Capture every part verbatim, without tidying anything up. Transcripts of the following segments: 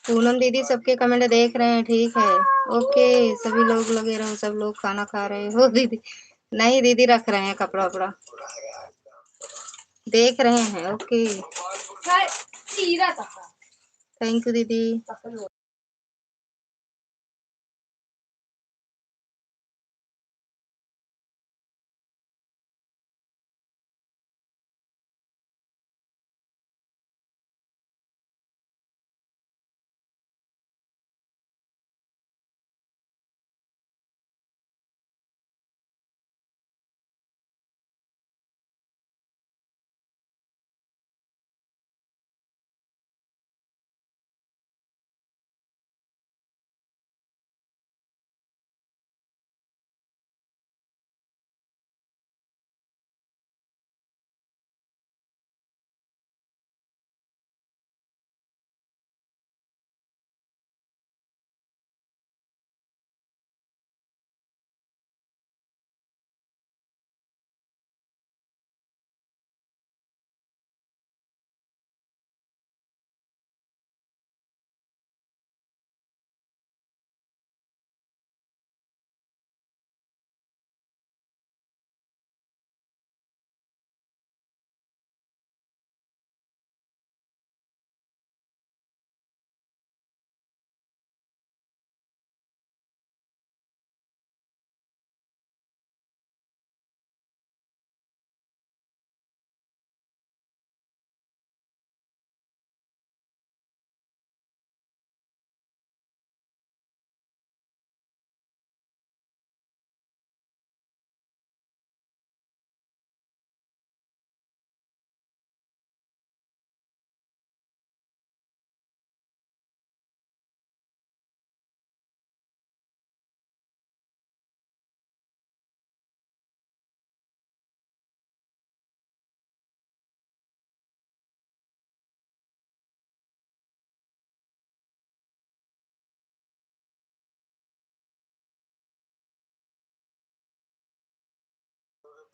पूनम दीदी सबके कमेंट देख रहे हैं, ठीक है। ओके, सभी लोग लगे रहो, सब लोग खाना खा रहे हो दीदी। नहीं दीदी, रख रहे हैं कपड़ा वपड़ा, देख रहे हैं। ओके, थैंक यू दीदी।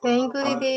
थैंक यू दीदी।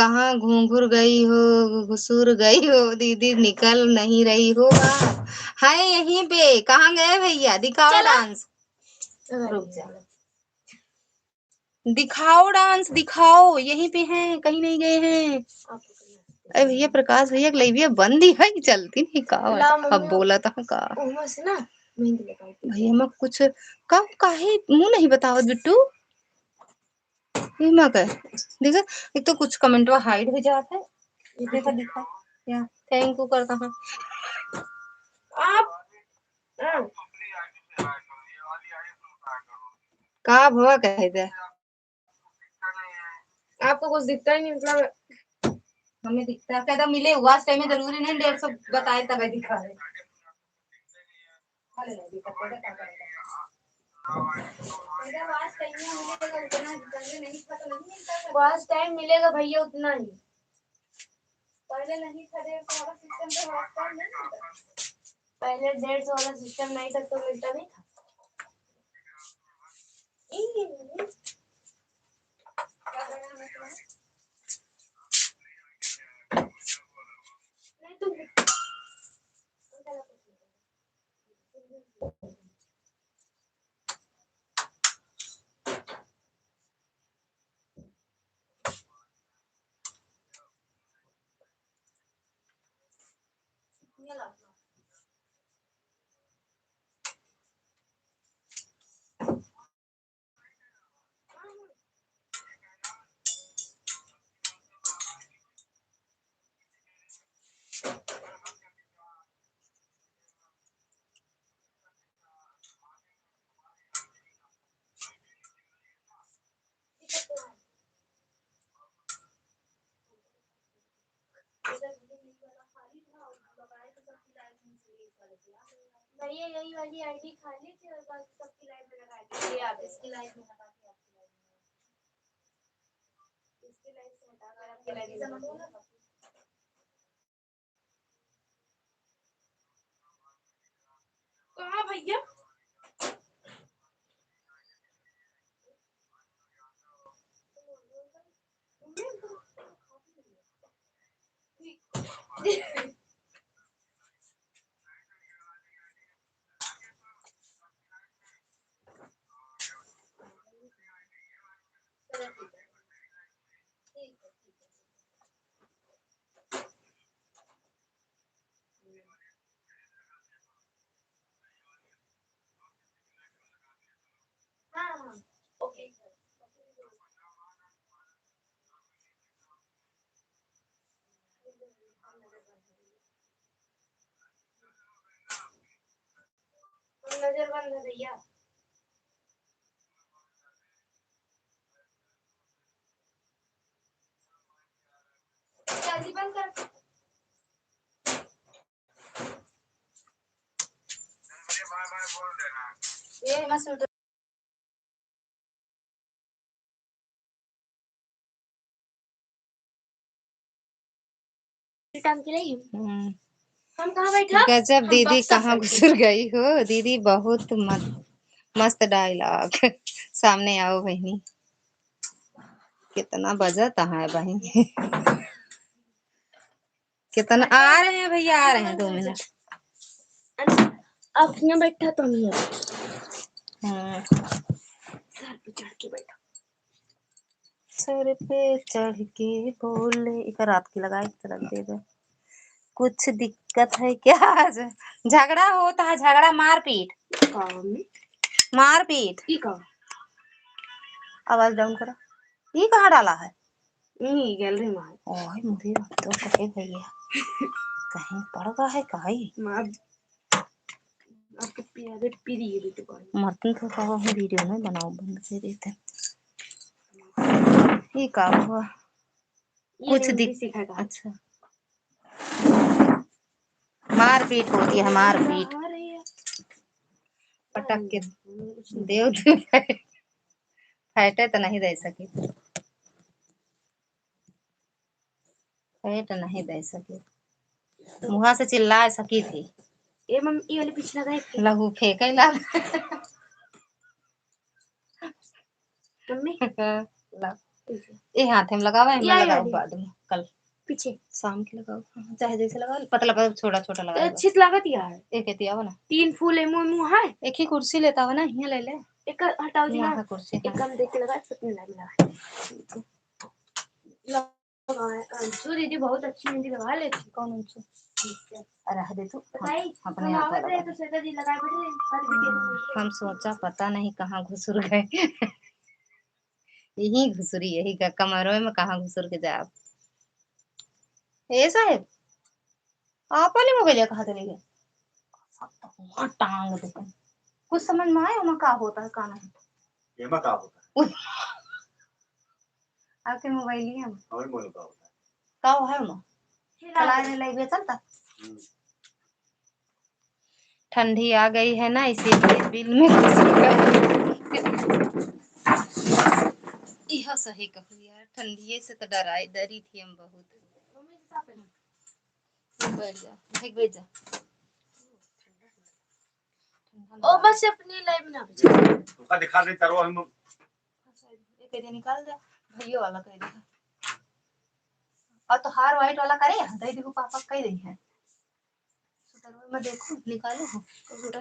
कहाँ घूंघुर गई हो, घुसुर गई हो दीदी, निकल नहीं रही हो। हाँ, है यहीं पे। कहाँ गए भैया? दिखाओ चलो। Dance। रुक जा। दिखाओ dance, दिखाओ, यहीं पे हैं, कहीं नहीं गए हैं। अरे भैया, प्रकाश भैया के live बंद ही है, चलती नहीं का ला अब मम्मी, बोला था का? ओमा से ना मेहंदी लगाओ। भैया, मैं कुछ का, काहे मुंह नहीं बतावत बिट्टू? ये मैं कह, देखा, एक तो कुछ commentवा hide हो जात है। ये देखा, दिखा, या thank you करता हूँ। आप, हाँ। का भवा कहे दे? आपको कुछ दिखता ही नहीं, मतलब। हमें दिखता है, कहता मिले हुआ, उस time में जरूरी नहीं डेढ़ सौ बताए तब दिखा रहे। Watch time मिलेगा भैया उतना ही। पहले नहीं था डेढ़ सौ वाला system, तो watch time नहीं मिलता। पहले डेढ़ सौ वाला system नहीं था तो मिलता नहीं था। भैया, यही वाली ID खाली थी और बाकी सबकी live में लगा दी। ये आप इसकी live में लगा दी, आपकी live में। इसकी live से हटा कर आपकी live में लगा दी। कहाँ भैया? हाँ, हाँ, OK। नजर बंद है भैया। जल्दी बंद कर। ये मत सुन। टांग के लाई। हम्म। हम कहाँ बैठा? गजब हम दीदी, कहाँ घुसुर गई हो दीदी, बहुत मत-, मस्त dialogue। सामने आओ बहिनी। कितना बजत है बहिनी। कितना आ रहे हैं भैया, आ रहे हैं, दो मिनट। अच्छा, आप यहाँ बैठा तो नहीं है। हाँ। सर पे चढ़ के बैठा। सर पे चढ़ के बोले, एक रात की लगाई, एक तरफ दे दे। कुछ दिक्कत है क्या? झगड़ा होता है, झगड़ा, मारपीट। का मम्मी? मारपीट। ई का? आवाज down करो। ई कहाँ डाला है? ई gallery में है। ओए, मुझे तो कहे भैया, कहीं पड़ गया है काई? मार, आपके प्यारे प्रिय बेटे भाई। मरतन तो कहो, हम video नहीं बनाओ, बंद कर देते। ई का हुआ? ये कुछ हिंदी दिख-, सीखा का। अच्छा। मारपीट होती है, मारपीट। हाँ, रे। पटक के हम्म, कुछ नहीं। देव दे। फैटे तो नहीं दे सकी। फैट नहीं दे सकी। मुँहा से चिल्ला सकी थी। ए मम्मी, ये वाली पिछला का एक लहू फेंके ला। मम्मी। ला। ए हाथे में लगावा, एमे या, या, लगाओ दीदी। बाद में, कल पीछे। शाम के लगाओ, हाँ, चाहे जैसे लगाओ, पतला पतला, छोटा छोटा लगाओ बस। अच्छी तो लागत यार। एक एती आवा ना। तीन फूल एमो एमो है। एक ही कुर्सी लेता हो ना, हियाँ ले ले। एक हटाओ जी हियाँ ना। का कुर्सी, हाँ। एक हम देख के लगा, कितनी लाइन लगा। अंशु दीदी बहुत अच्छी मेहंदी लगा लेती। कौन अंशु? अरे, रह दे तू। बताई, हम अपने हम हाथ आवत रहे लगा तो दे। श्वेता जी लगाए बैठे रहे, हर वीडियो में। हम सोचा पता नहीं कहाँ घुसुर गए। यहीं घुसुरी, यही का कमरवे में कहाँ घुसुर के जाब। ए साहेब, आप वाली मोबाइल कहाँ चली गई? सब तो वहाँ टांग दे। कुछ समझ में आए, ओमा का होता है, का नहीं? एमा का होता है? आपके मोबाइलिया में। हमारे मोबाइल का होता है? का है ओमा? चलाए नहीं लइबे चलता? हम्म। ठंडी आ गई है ना, इसीलिए बिल में घुस गए। यह सही कहू यार, ठंडिये से तो डराई, डरी थी हम बहुत। बैठ जा, भाई बैठ जा। ओ, बस अपनी लाइव ना बचा। ओका दिखा दे, तरवा हम। एक एरिया निकाल दे, भैया वाला कह दे। और तो हार व्हाइट वाला करे, दे दे पापा, कह दे है। सुतरवा में देखो, निकालो हो। कंप्यूटर।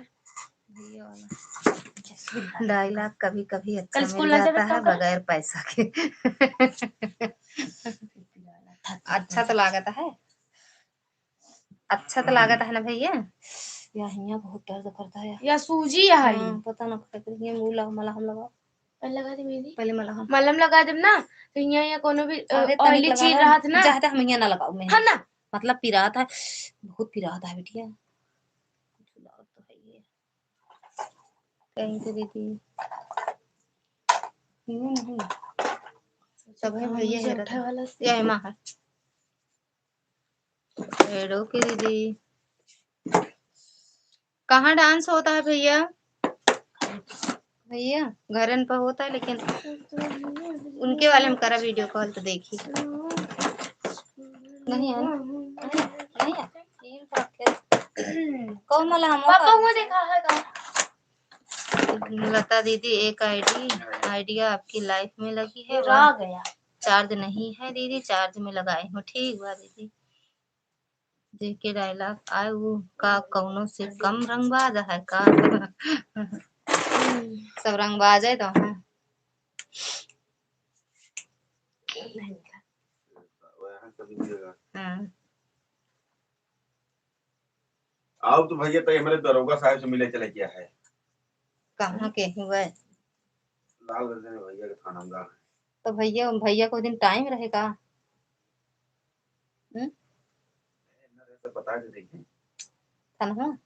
भैया वाला। डायलॉग कभी-कभी अच्छा कल स्कूल मिल ना जाता जाबे है, तो का? बगैर पैसा के। अच्छा तो लागत है। अच्छा तो लागत है ना भैया? या हियाँ बहुत दर्द करता है। या सूजी है। हाँ, पता ना का करी, हियाँ मुँह लगा, मलहम लगाओ। पहले लगा दे मेहंदी। पहले मलहम। मलहम लगा देब ना, तो हियाँ, हियाँ कोनो भी, अ, अरे, तनिक ऑयली चीज लगाओ। रहत ना। चाहते हम हियाँ ना लगाओ मेहंदी। है ना? मतलब पिरात है, बहुत पिरात है बिटिया। कुछ लाओ तो है ये। कहीं से दीदी। ये नहीं। सब है भैया, ये हेरत है। ये माँ है। एड़ो की दीदी, कहाँ डांस होता है भैया? भैया, घरन पर होता है, लेकिन उनके वाले में करा वीडियो कॉल तो देखी। नहीं है ना? नहीं, नहीं है। तीन सौ रखे। कौन वाला हम पापा, वो देखा है का? लता दीदी, एक आईडी, आइडिया आपकी लाइफ में लगी है, ये वाह। आ गया। चार्ज नहीं है दीदी, चार्ज में लगाए हूँ। ठीक बा दीदी। जेके डायलॉग आए, वो का कौनो से कम रंगबाज है का? सब रंगबाज है तो, हाँ। हाँ। आओ तो भैया, तो हमरे दरोगा साहब से मिले चले क्या है? कहाँ के हुए? लालगंज में भैया के थाना में। तो भैया, भैया को दिन टाइम रहेगा? हम्म? तो बता दे देखिए। थाना?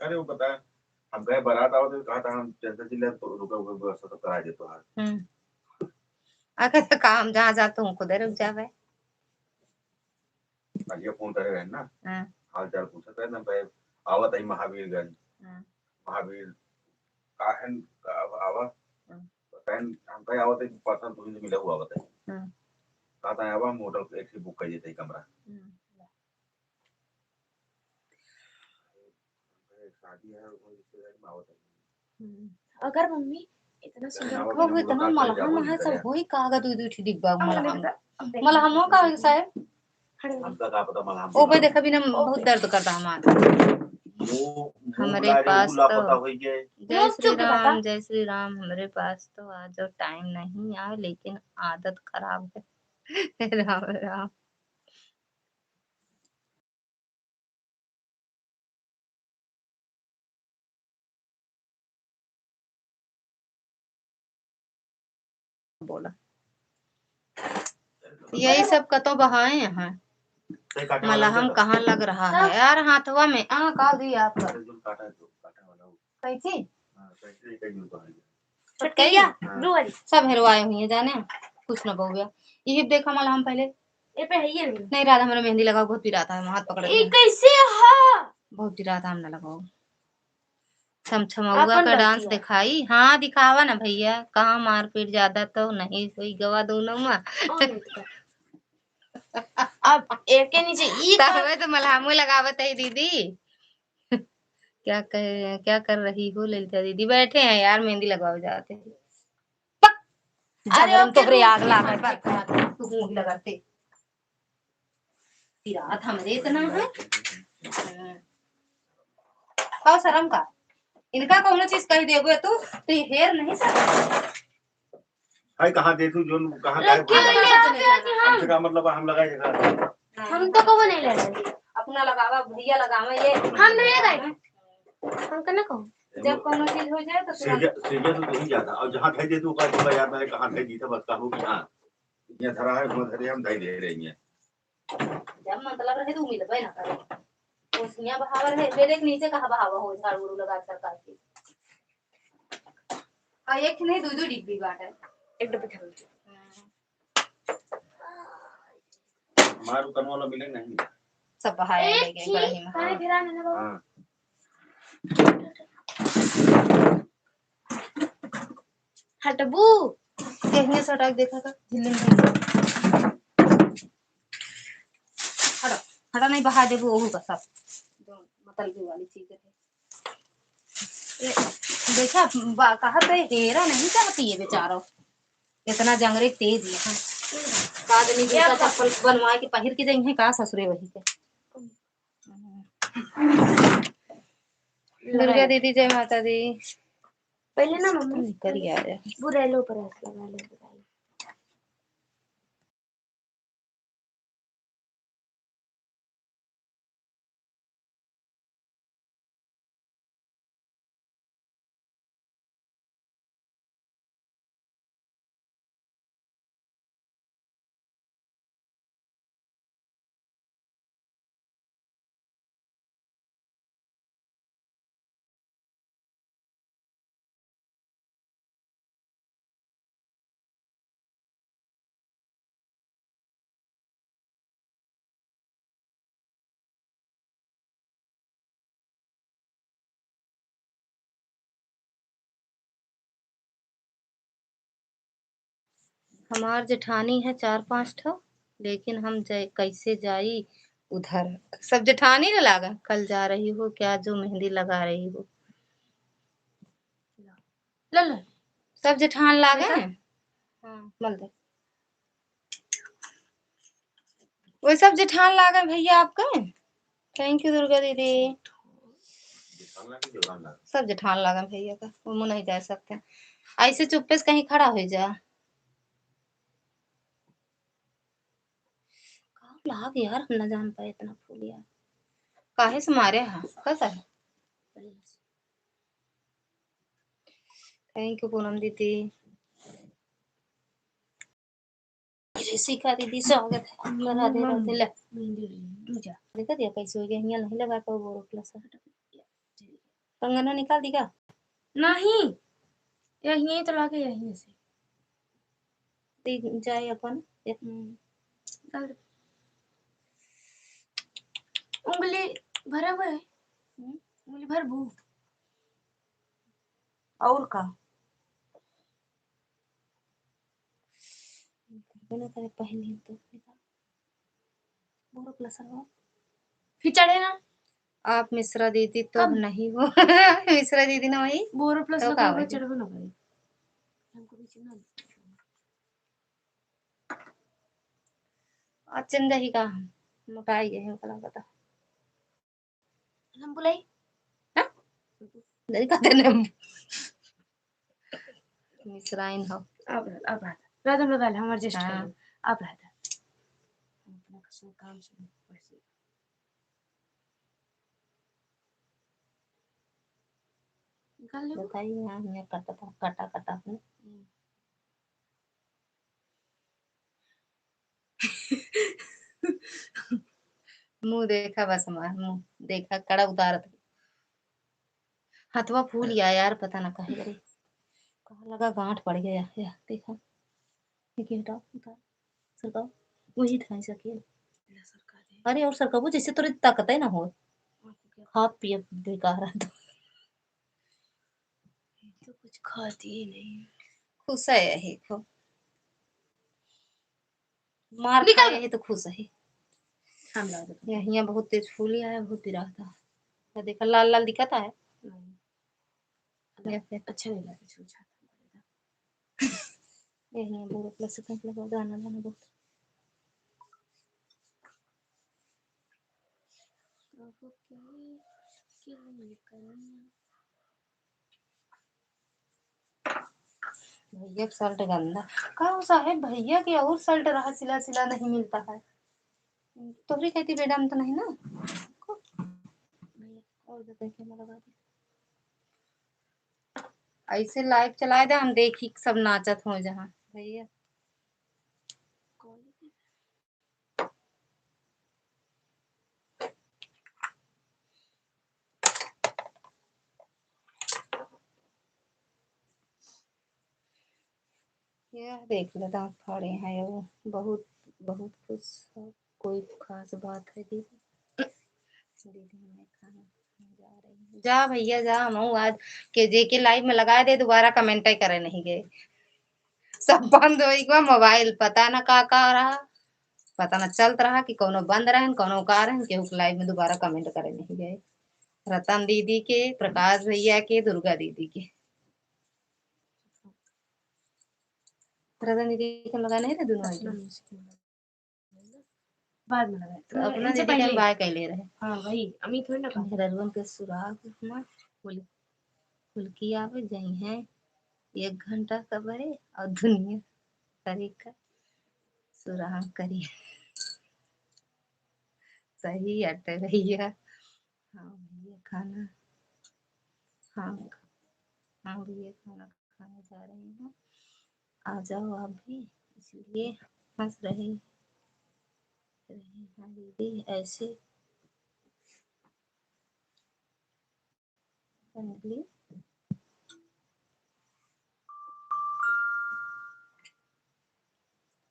अरे वो पता है, हम गए बारात आओ तो कहा था हम टेंशन चिल्ला तो रुका हुआ व्यवस्था तो करा दे तो हाल। हम्म। आके तो काम जहाँ जाते हूँ खुदे रुक जावे। अलिया फोन करे रहे ना, हाँ। हाल चाल पूछत रहे ना, भाई आवत है महावीरगंज। हाँ। महावीर, काहन, का आवा? हाँ। बताएं, हम कहे आवत है, पर्सनल पुलिस मिला हुआ आवत है। हाँ। कहता है, आवा, हम होटल एक ही बुक कर देते हैं कमरा। हाँ। शादी है, वो रिश्तेदारी में आवत है। हम्म। अगर मम्मी इतना सुंदर वो भी तो हम मलहम है, सब होई का, अगर दुई दुई ठी डिब्बा मलहम। मलहमो का होई साहेब? हमका का पता मलहम ओ भाई, देखा बिना बहुत दर्द करता हमार। हमरे पास तो जय श्री राम, जय श्री राम। हमरे पास तो आज टाइम नहीं आए, लेकिन आदत खराब है। राम राम। बोला। यही सब कतो बहाए हैं। मलहम कहाँ लग रहा है यार, हाथवा में। हाँ, का दी आपका? कैची? छोटकैया, हाँ। दो वाली। सब हेरवाए हुई हैं जाने, कुछ ना बहुआ। ये देखा मलहम पहले। ए पे है ये। नहीं राधा, हमरा मेहंदी लगाओ, बहुत पिरात है, हाथ पकड़। ये कैसे है? बहुत पिरात है, हम ना लगाओ। छमछमौआ का डांस दिखाई। हाँ, दिखावा ना भैया, कहाँ मारपीट ज्यादा तो नहीं हुई गवा दोनों में। अब एक के नीचे ई तबे तो मलहमो लगावत है दीदी। क्या कह, क्या कर रही हो ललिता दीदी? बैठे हैं यार, मेहंदी लगवावे जाते हैं। पक। अरे, जबरन ओके, तोहरे आग लागल बा। तू मुंह लगते। तिरात हमरे इतना है। हम्म। का शर्म का? इनका कौनो चीज कह देबे तू, तो ये हेर नहीं सकता। भाई, कहाँ दे तू, जोन कहाँ गायब हो गया? कम से कम मतलब हम लगाए देखा। हम तो कबो नहीं लड़े। अपना लगावा, भैया लगावा, ये हम नहीं लगाए। हमका ना कहो। जब कौनो चीज हो जाए तो तुरंत सीरियस, सीरियस तो नहीं जाता। और जहाँ धई दे तू, ओकर पूरा याद ना है, कहाँ धई दी था, बस कहू कि हाँ, ये धरा है, वो धरे, हम धई दे रही हैं। जब मतलब रहे तो मिलबे ना करे। ओसिया बहावा रहे, ले देख नीचे कहाँ बहावा हो, झाड़ू उड़ू लगा सरकार की। और एक नहीं, दो दो डिब्बी बाटे। एक डिब्बी खा लो। हम्म। मारू कन वाला मिले नहीं। सब बहाए ले गए कढ़ाई में। पानी हाँ। भिरा लेना बाबू। हाँ। हटबू। केहने सटा के देखा था, झिल्ली में। हटा, हटा नहीं, बहा देबू ओहू का सब। जो मतलबी वाली चीज है। ए, देखा, बा-, कहा तो हेरा नहीं चाहती है बेचारो। इतना जंगरे तेज है। का आदमी जूता चप्पल बनवा के पहिर के जाइए का ससुरे वही के। दुर्गा दीदी, जय माता दी। पहले ना मम्मी। करिया रे। बुराई लो पर हाथ लगा लो, बुराई। हमार जेठानी है चार पाँच ठो, लेकिन हम जाए, कैसे जाई उधर? सब जेठानी न लागे, कल जा रही हो क्या जो मेहंदी लगा रही हो? लो, लो। सब जेठान लागे हैं। हाँ, मल दे। वो सब जेठान लागे भैया आपके। Thank you दुर्गा दीदी। सब जेठान लागे भैया का, वो मुँह नहीं जा सकते। ऐसे चुप्पे से कहीं खड़ा हो जा। का लाग यार, हम ना जान पाए इतना फूल यार। काहे से मारे हा? का करे? Thank you पूनम दीदी। शिखा दीदी, स्वागत है। राधे राधे। ले। देखा दिया कैसे हो गया, हियाँ नहीं लगा पाओ बोरो प्लस। कंगना निकाल दी का? नहीं, यही तो लागे, यही से। दी जाए अपन। हम्म। डाल दे। उंगली भरे हुए है। हम्म। उंगली भर भू। और का? करबे ना करे, पहन ली तो। बोरो प्लस हो। फिर चढ़े ना। आप मिश्रा दीदी तो अब नहीं हो। मिश्रा दीदी ना वही। बोरो प्लस तो लगा का हुआ वही? चढ़बे ना करे। हमको भी चिन्ह। आ चंदा ही का हम मोटाई है, हमको लगा था। हम बुलाई? हाँ? नहीं कहते ने हम। मिश्राइन हो। आप रह, आप रह। राधा में गाल, हम adjust हाँ। कर लें। आप रह। हम अपना कसम काम से पैसे निकाल ले। बताइए, यहाँ, यहाँ कटा था, कटा, कटा अपने। हम्म। मुंह देखा बस हमार, मुंह देखा, कड़ा उतारत। हथवा फूल गया यार, पता ना काहे रे। कहाँ लगा गांठ पड़ गया, या देखा। देखिए, हटाओ, उतार। सरकाओ। वही दिखाई सके। अरे, और सरकाबो जैसे तोरे ताकत है ना हो। खात पियत बेकार है तो। ये तो कुछ खाती ही नहीं। खुश है यही खूब। मार निकल। खाए है तो खुश है। हम ला देते। यहाँ बहुत तेज फूली आया, बहुत पिराता। ये देखा, लाल लाल दिखाता है। नहीं। या फिर अच्छा नहीं लगा, छू छाता। यही है, बोरो प्लस से कहीं लगा, गाना गाना बहुत। भैया के शर्ट गंदा। का हो साहेब, भैया के और शर्ट रहा, सिला सिला नहीं मिलता है। तोहरी कहती मैडम तो नहीं ना? भैया, और जगह के लगा दे। ऐसे लाइव चलाए दे, हम देखी सब नाचत हो जहाँ। भैया, यह देख लो, दांत फाड़े हैं, वो बहुत, बहुत कुछ, कोई खास बात है दीदी? दीदी, मैं खाना खाने जा रही हूँ। जा भैया जा, हम आज के जेके लाइव में लगाए दे, दोबारा कमेंट करे नहीं गए। सब बंद हो गया मोबाइल, पता ना का का रहा, पता ना चलत रहा कि कौनो बंद रहन, कौनो का रहन, केहू के लाइव में दोबारा कमेंट करे नहीं गए। रतन दीदी के, प्रकाश भैया के, दुर्गा दीदी के। रतन दीदी के लगा नहीं रहे दोनों आईडी। बाद में लगाए। तो अपना इनसे दीदी के पहले। बाय कैले रहे। हाँ, वही, अमित हुई ना बात। मेहररुअन के सुराग में फुल-, फुलकी आवे, जई हैं एक घंटा का बरे और दुनिया तरीका सुराग करी। सही अटे भैया। हाँ भैया, खाना, हाँ, हाँ भैया, खाना खाने जा रही हूँ, आ जाओ आप भी, इसलिए हंस रही, रही हैं दीदी ऐसे।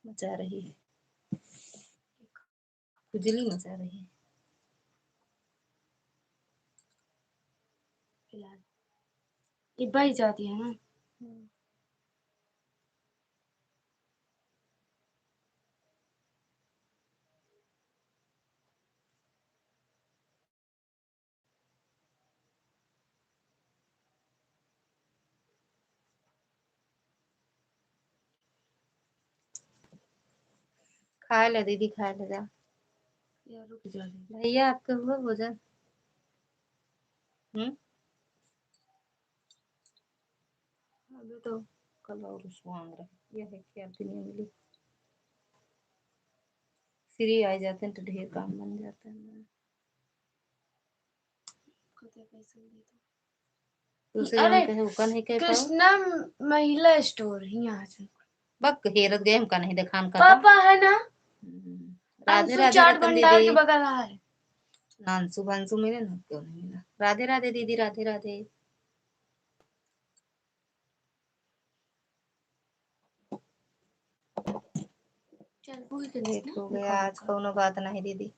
मचा रही है, खुजली मचा रही है। फिलहाल ये बह जाती है ना। हम्म। खाए ले दीदी, खाए ले जा। या रुक जा दीदी। भैया, आपके हुआ भोजन? हम्म? अभी तो कल और स्वांग रहे, यह है क्या दुनिया मिली। फ्री आ जाते हैं तो ढेर काम बन जाता है। दूसरे अरे, जन कहे, "उका नहीं कह पाओ।" कृष्णा महिला स्टोर, यहाँ से। बक, हेरत गए, हमका नहीं देखान का पापा था। है ना? हम्म। राधे, अंशु राधे, चाट रतन भंडार के दीदी। बगल है। ना अंशु भंशु मिले, ना क्यों नहीं मिला। राधे, राधे दीदी, राधे, राधे। चल, भूल के लेट हो गया आज, कौनो बात नहीं दीदी।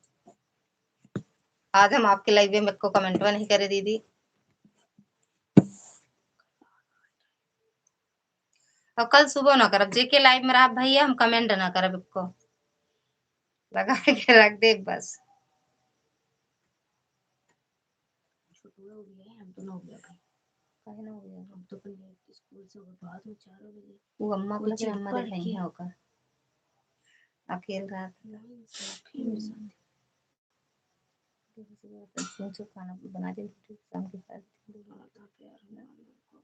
आज हम आपके लाइव में एको कमेंटवा नहीं करे दीदी। और कल सुबह ना करब, जेके लाइव में रहा भैया, हम कमेंट ना करब एको, लगा के रख दे बस। छोटुआ हो गया है, हम तो ना हो गया भाई। काहे ना हो गया? हम तो अपन लेट स्कूल से वो बाद में चार बजे। वो अम्मा को लगे, अम्मा देखाई है ओकर। अकेल रात। नहीं, सब फिर हम्म। साथ। सोचो खाना बना दे, शाम के खा लेते हैं। हाँ, तो प्यार में हम लोग को।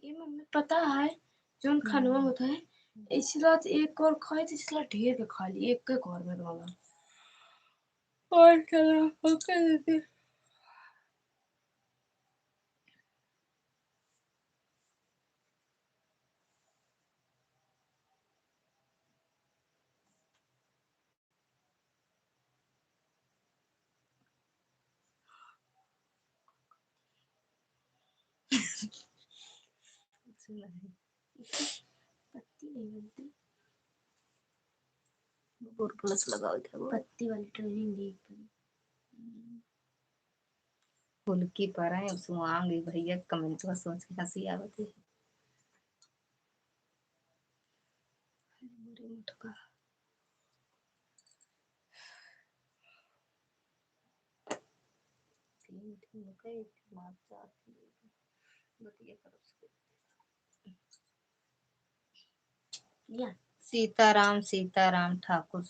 ये मम्मी पता है, जोन खानवा हम्म। होता है, हम्म। इसला तो एक और खाए, तो इसला ढेर के खा ली, एक के और में वाला। और चलो, ओके दीदी। पत्ती नहीं बनती। और प्लस लगाओ इधर वो। पत्ती वाली ट्रेनिंग दी एक बार। हम्म। फुलकी पर है, सुहांग, ये भैया कमेंटवा सोच के हंसी आवत है। अरे मोरे मोटका। तीन ठो मकई, एक ठो मार, चार ठो बतिया करब से। या। सीताराम, सीताराम ठाकुर।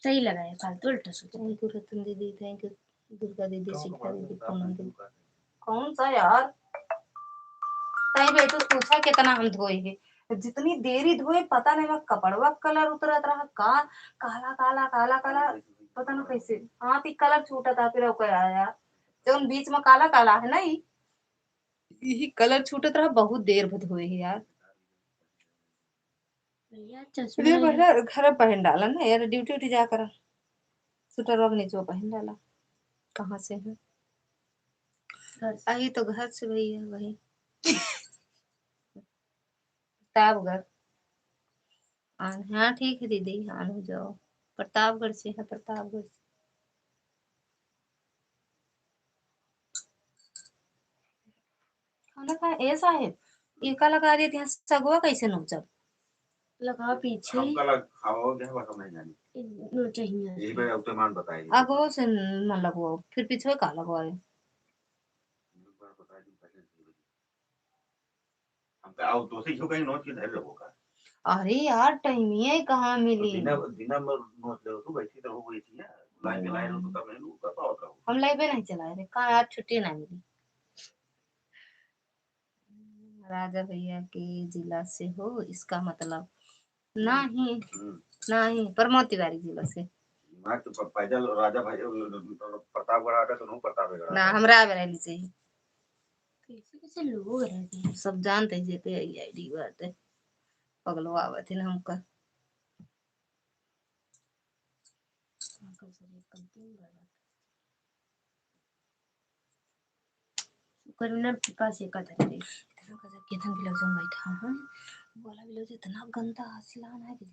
सही लगा है, फालतू उल्टा सोचा। Thank you रतन दीदी, thank you दुर्गा दीदी, सीता दीदी, पूनम दीदी। कौन सा यार? तई बेटू पूछा कितना हम धोए है, जितनी देरी धोए पता नहीं मैं कपड़वा कलर उतरत रहा का, काला काला काला काला, पता ना कैसे हाथ ही कलर छूटा था, फिर ओकर आया जौन बीच में काला काला है ना, ई, यही कलर छूटत रहा, बहुत देर भर धोए है यार। भैया, चश्मा अरे लगा। पहला घर पहन डाला ना यार, ड्यूटी उटी जा करा, स्वेटर अब नीचे पहन डाला। कहाँ से है? घर से। अभी तो घर से भैया, वही। प्रतापगढ़। आन, हाँ, ठीक है दीदी, आन हो जाओ। प्रतापगढ़ से है, प्रतापगढ़ से। खाना खा, ए साहेब, ई का लगा देत हैं, सगवा कैसे नोचब? लगा पीछे। हमका लग, खाओ क्या बस हम नहीं जानी। नोचहिया यही से। पे अब तो मान बताए। आगो से न लगवाओ, फिर पीछे का लगवाए? एक बार बता दी, पहले से बोली। हमका आओ, तो से क्यों कहीं नोच के धर रहो का? अरे यार, टाइमिया कहाँ तो मिली? दिना, दिना में नोच ले, तू बैठी तो हो गई थी ना, लाइन में लाइन हो तो तब नहीं कर पाओ तो। हम लाइवे नहीं चलाए रे, कहाँ यार, छुट्टी ना मिली। राजा भैया के जिला से हो, इसका मतलब नहीं, हम्म। नहीं, प्रमोद तिवारी जिला से। दिमाग तो प-, पैदल राजा भाई, प्रतापगढ़ आटा तो नहीं, प्रतापगढ़ ना, आटा। हमरा बरेली से ही। कैसे कैसे लोग रहते हैं? सब जानते हैं, जेते आई आईडी बात है, पगलवा आवत है ना हमका। करुणा के पास एक आदमी रही। इतना गजब के इतना ब्लाउज में बैठा है। वो वाला ब्लाउज इतना गंदा सिलान है कि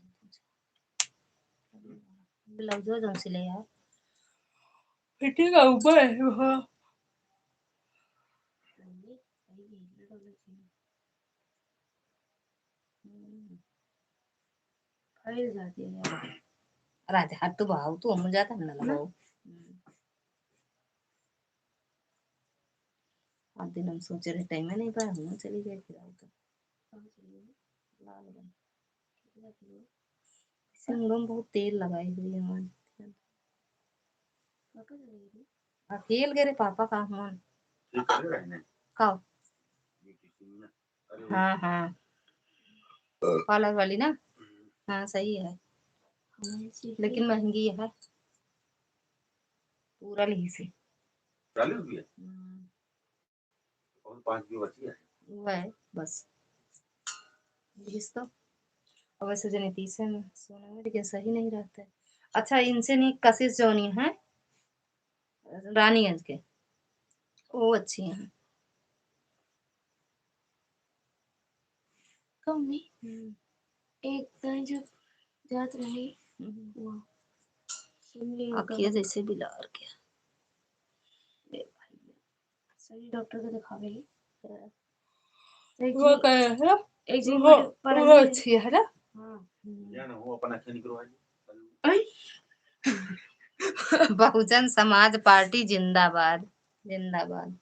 ब्लाउज जो जौन सिले यार। फिटिंग का ऊपर है, हाँ। हम्म। फैल जाती है यार। राजा, हाथ तो बहाओ, तू हम जाता हम ना ना। लगाओ। हम्म। आज दिन हम सोचे रहे, टाइम नहीं पाए, हम चली गए, फिर आओ तो। कहाँ चली गई? लाल गए। कितना किलो? सिंगम बहुत तेल लगाई हुई है हमारी। पापा चले गए? अकेल गए रे पापा का मन। ये करे रहे नहीं? का? ये किसी ने अरे हाँ, हाँ। पार्लर वाली ना? हम्म। हाँ, सही है। लेकिन महंगी है। पूरा लिही से। चालीस रुपया? हम्म। और पाँच किलो बची है। वह है, बस। लिहिस तो। अब ऐसे जने तीस है ना, सोना में लेकिन सही नहीं रहता है। अच्छा, इनसे नहीं, कशिश जोनी है। रानीगंज के, वो अच्छी हैं। कौन नहीं? हम्म। एक दाई जो जात रही, हम्म। वो सुन ली होगा। अखिया जैसे बिलार के। ले भाई, सही डॉक्टर के दिखावे ही। हाँ। एक वो जी, कहे है, एक जी वो, मेरे पर वो नहीं अच्छी है ना? हाँ। हम्म। जान हो, अपन अखिया निकलवा ली। आई। बहुजन समाज पार्टी जिंदाबाद, जिंदाबाद।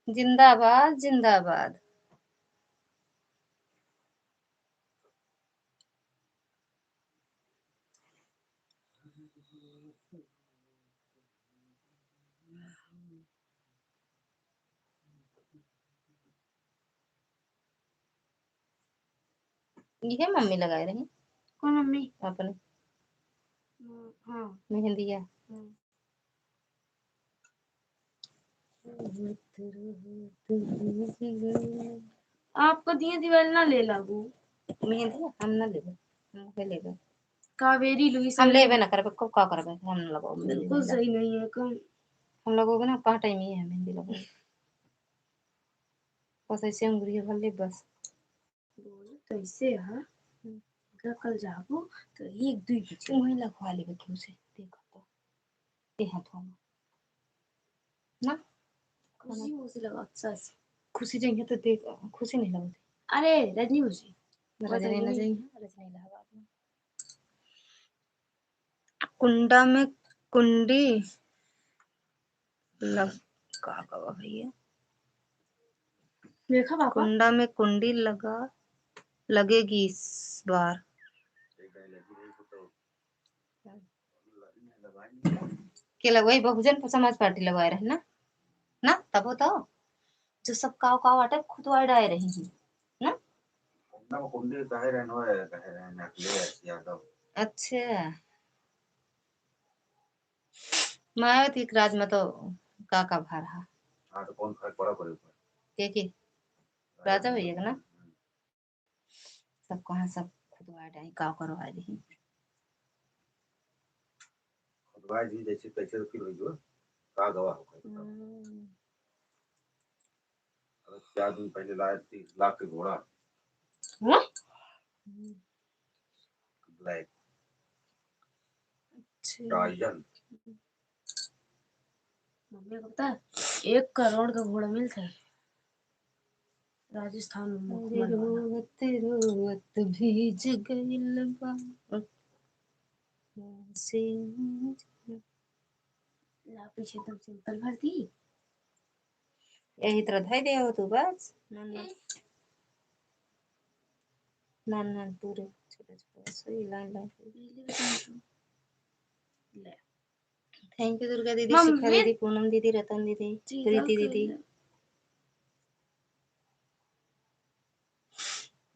जिंदाबाद, जिंदाबाद। इहे मम्मी लगाए रही। कौन मम्मी? अपने। हम्म, हाँ। मेहंदिया। हम्म। आपको दिए दिवाल ना ले लागू। मेहंदी हम ना लेबे, हम के लेबे। कावेरी लुई हम सही लेबे नहीं। ना करबे, को का करबे, हम लगो बिल्कुल सही नहीं है, कम। हम लगो ना, पाँच टाइम ही है मेहंदी लगो। बस ऐसे अंगुरिया भर ले बस। बोल कैसे है? हम्म। अगर कल जाबो तो एक दुई बजे। वहीं लगवा लेबे क्यों से, देखो तो। ये हाथ में। ना? खुशी मुझे लगा अच्छा से। खुशी जाइए तो देख, खुशी नहीं लगती। अरे, रजनी मुझे। रजनी ना जाइए, रजनी इलाहाबाद में। कुंडा में कुंडी लग-, का कहा भैया? देखा पापा? कुंडा में कुंडी लगा, लगेगी इस बार। के लगवाई? बहुजन समाज पार्टी लगवाए रहे ना? ना, तब तो जो सब काव काव आटे खुदवा डाए रही हैं ना? कुंडा में कुंडी कहे रहे, कहे रहे अखिलेश यादव। अच्छा। मायावती के राज में तो का का भा रहा। हाँ, तो कौन फर्क पड़ा करे ऊपर? के के? राजा भैया के ना? हम्म। सब कहाँ सब खुदवा डाई, का करवा दही। खुदवा जी जैसे कैसे तो फिर होई जो, का गवा हो गए। हम्म। अरे चार दिन पहले लाए तीस लाख के घोड़ा। हाँ? हम्म। ब्लैक। अच्छा। डायन। मम्मी को पता है, एक करोड़ का घोड़ा मिलता है राजस्थान में, मुखमल वाला। रोवत रोवत भीज गइल बा। से ला पीछे तुम सिंपल भर दी। यही तरह धई दे हो तू बस। ना, ना। ना, ना, पूरे छोटे छोटे बस वही लाइन लाइन। ले। Thank you दुर्गा दीदी, मम्मी। शिखा दीदी, पूनम दीदी, रतन दीदी, जी, प्रीति welcome। दीदी।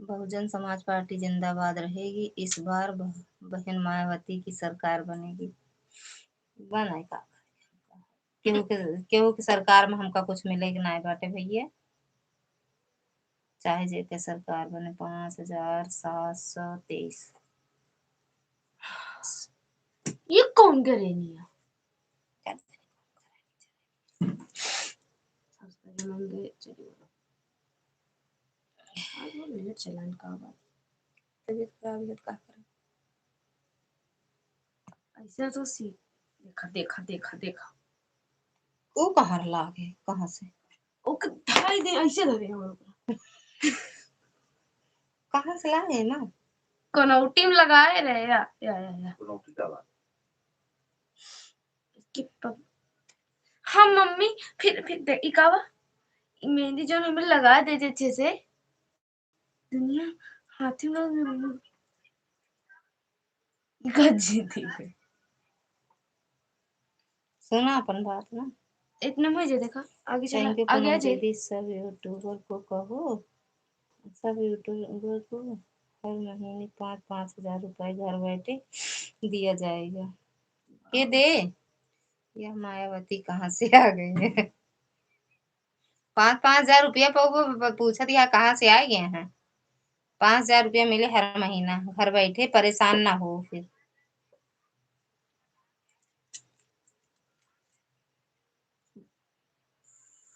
बहुजन समाज पार्टी जिंदाबाद रहेगी। इस बार बह-, बहन मायावती की सरकार बनेगी। बनाए का? केहू के, केहू के सरकार में हमका कुछ मिले के नाय बाटे भैया। चाहे जेके सरकार बने, पाँच हजार सात सौ तेईस। ये कौन करेनी है? आज वो नेट चलान का बात। तबीयत खराब है, का करे? ऐसे तो सी-, देखा, देखा, देखा, देखा। वो कहाँ लागे, कहाँ से? ओके, धाई दे, ऐसे धरे हैं वो। कहाँ से लागे ना? कनौटी में लगाए रहे, या, या, या, या। कनौटी का बात? कि प-, हाँ, मम्मी, फिर, फिर दे, ई का बा? ई मेहंदी जौन हमें लगा दे दे अच्छे से। दुनिया हाथी में गज्जी थी। सुना अपन बात ना। इतने में जे देखा, आगे चला, Thank you आगे आ पूनम जाए। दीदी, सब YouTuber को कहो, सब YouTuber को हर महीने पाँच, पाँच हजार रुपए घर बैठे दिया जाएगा। के दे? यह मायावती कहाँ से आ गई है? पाँच, पाँच हजार रुपया पर वो प-, पूछत यहाँ कहाँ से आ गए हैं? पाँच हजार रुपया मिले हर महीना, घर बैठे, परेशान ना हो फिर।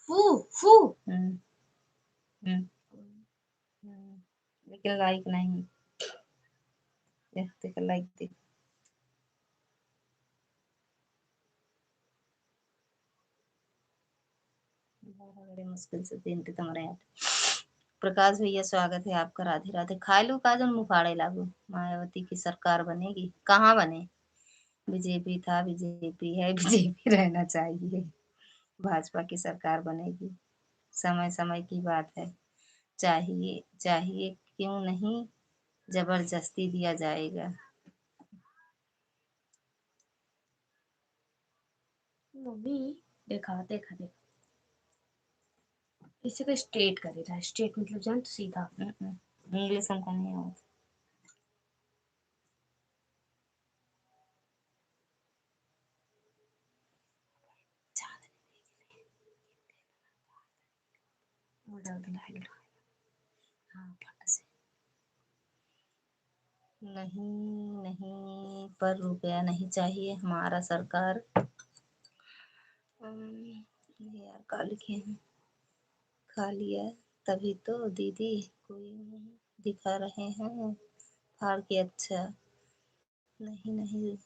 फू, फू। हम्म। हम्म। हम्म। लेकिन like नहीं। देख, देख, like देख। बड़ा बड़ी मुश्किल से तीन के कमरे आए। प्रकाश भैया, स्वागत है आपका। राधे राधे। खाए लो का जौन मुँह फाड़े लागो। मायावती की सरकार बनेगी। कहाँ बने? बीजेपी था, बीजेपी है, बीजेपी रहना चाहिए। भाजपा की सरकार बनेगी। समय समय की बात है। चाहिए, चाहिए क्यों नहीं, जबरदस्ती दिया जाएगा। मम्मी, देखा, देखा, देखा। इसे का straight करे रहा, straight मतलब जान तो सीधा। हम्म, English हमका नहीं आवत। वो डाल दे, डाल दे। हाँ, फट से। नहीं, नहीं, पर रुपया नहीं चाहिए हमारा सरकार। अम, ये यार का लिखे हैं? खा लिया तभी तो दीदी, कोई नहीं दिखा रहे हैं फाड़ के। अच्छा, नहीं, नहीं,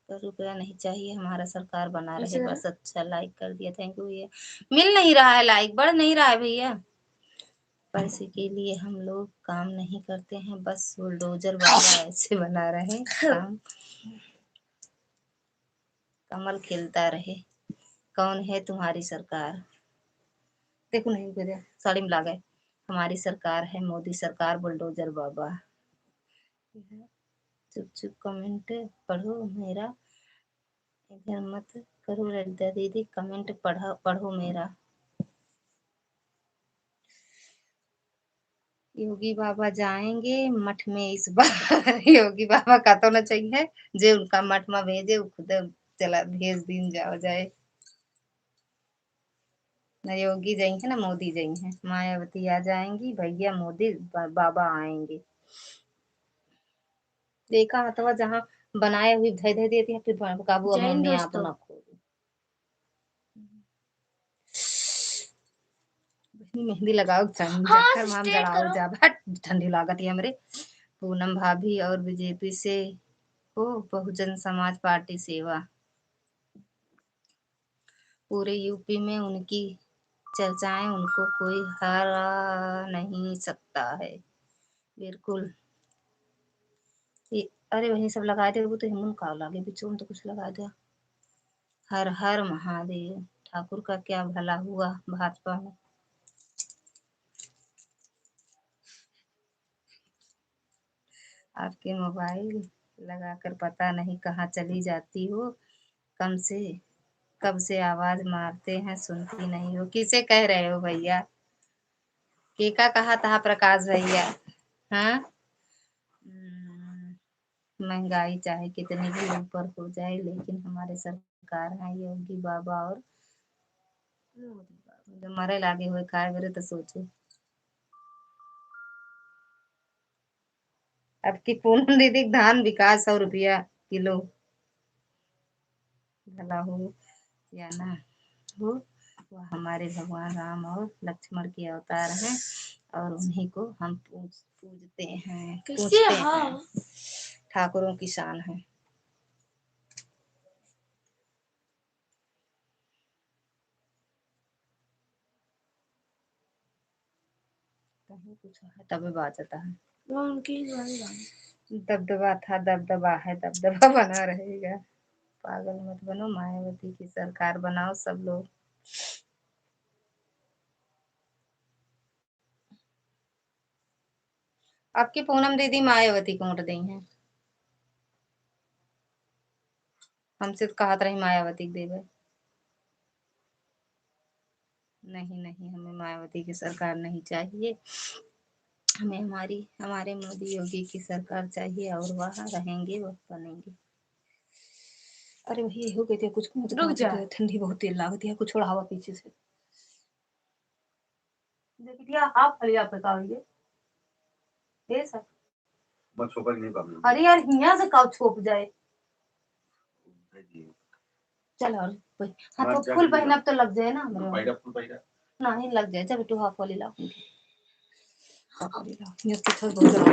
पर रुपया नहीं चाहिए हमारा सरकार बना रहे बस। अच्छा, like कर दिया, thank you भैया। मिल नहीं रहा है like, बढ़ नहीं रहा है भैया। पैसे के लिए हम लोग काम नहीं करते हैं, बस बुलडोजर बाबा ऐसे बना रहे काम। कमल खिलता रहे, कौन है तुम्हारी सरकार? देखो नहीं, साड़ी में लागे, हमारी सरकार है मोदी सरकार, बुलडोजर बाबा। चुप चुप comment पढ़ो मेरा, इधर मत करो ललिता दीदी, comment पढ़ा, पढ़ो मेरा। योगी बाबा जाएंगे मठ में इस बार। योगी बाबा का तो ना चाहिए, जे उनका मठ में भेजे, वो खुद चला भेज दीन जाओ जाए। ना योगी जाइहे, ना मोदी जाइहे। मायावती आ जाएंगी, भैया मोदी बा-, बाबा आएंगे। देखा हथवा जहाँ बनाए हुई धै धै देती है, फिर बा-, काबू अब जय हिंद मम्मी आप दोस्तों। ना खोलू। बहिनी मेहंदी लगाओ चाही, हाँ, जखर माम जड़ाओ जाब। हट, ठंडी लागत है हमरे। पूनम भाभी और बीजेपी से हो, बहुजन समाज पार्टी सेवा। पूरे यूपी में उनकी चर्चाएं, उनको कोई हरा नहीं सकता है। बिल्कुल। ये, अरे वही सब लगा दे, वो तो हिमुन का लागे, बिचू में तो कुछ लगा दे। हर हर महादेव। ठाकुर का क्या भला हुआ भाजपा में? आपके मोबाइल लगाकर पता नहीं कहाँ चली जाती हो, कम से, कब से आवाज मारते हैं, सुनती नहीं हो। किसे कह रहे हो भैया? के का कहा था प्रकाश भैया? हाँ, हम्म, महंगाई चाहे कितनी भी ऊपर हो जाए, लेकिन हमारे सरकार है योगी बाबा और मोदी बाबा। जो मरे लागे हुए खाए बेरे तो सोचे। अब की पूनम दीदी के धान बिका सौ रुपया किलो। भला हो या ना हो, वह हमारे भगवान राम और लक्ष्मण के अवतार हैं और उन्हीं को हम पूज-, पूजते हैं, कैसे पूजते हाँ? हैं। ठाकुरों की शान है। कहीं कुछ है तबे बाजता है। वो उनकी ही गाड़ी गाड़ी। दबदबा था, दबदबा है, दबदबा बना रहेगा। पागल मत बनो, मायावती की सरकार बनाओ सब लोग। आपकी पूनम दीदी मायावती को वोट देई हैं। हमसे तो कहत रही मायावती के देवे। नहीं, नहीं, हमें मायावती की सरकार नहीं चाहिए। हमें हमारी, हमारे मोदी योगी की सरकार चाहिए और वह रहेंगे, वह बनेंगे। अरे वही हो गई थी कुछ, कुछ रुक जा। ठंडी बहुत तेज लागत है, कुछ ओढ़ावा पीछे से। देख लिया, आप फलिया पे का होइए। ए सर। मत छोपा नहीं बाबू। अरे यार, हियां से का छोप जाए। चल और हाँ, तो फुल पहनब तो लग जाए ना हमरे। पहिरा, फुल पहिरा। नहीं लग जाए, जब तू हाफ वाली लाओ। हाफ वाली लाओ। ये तो थोड़ा बहुत ज्यादा।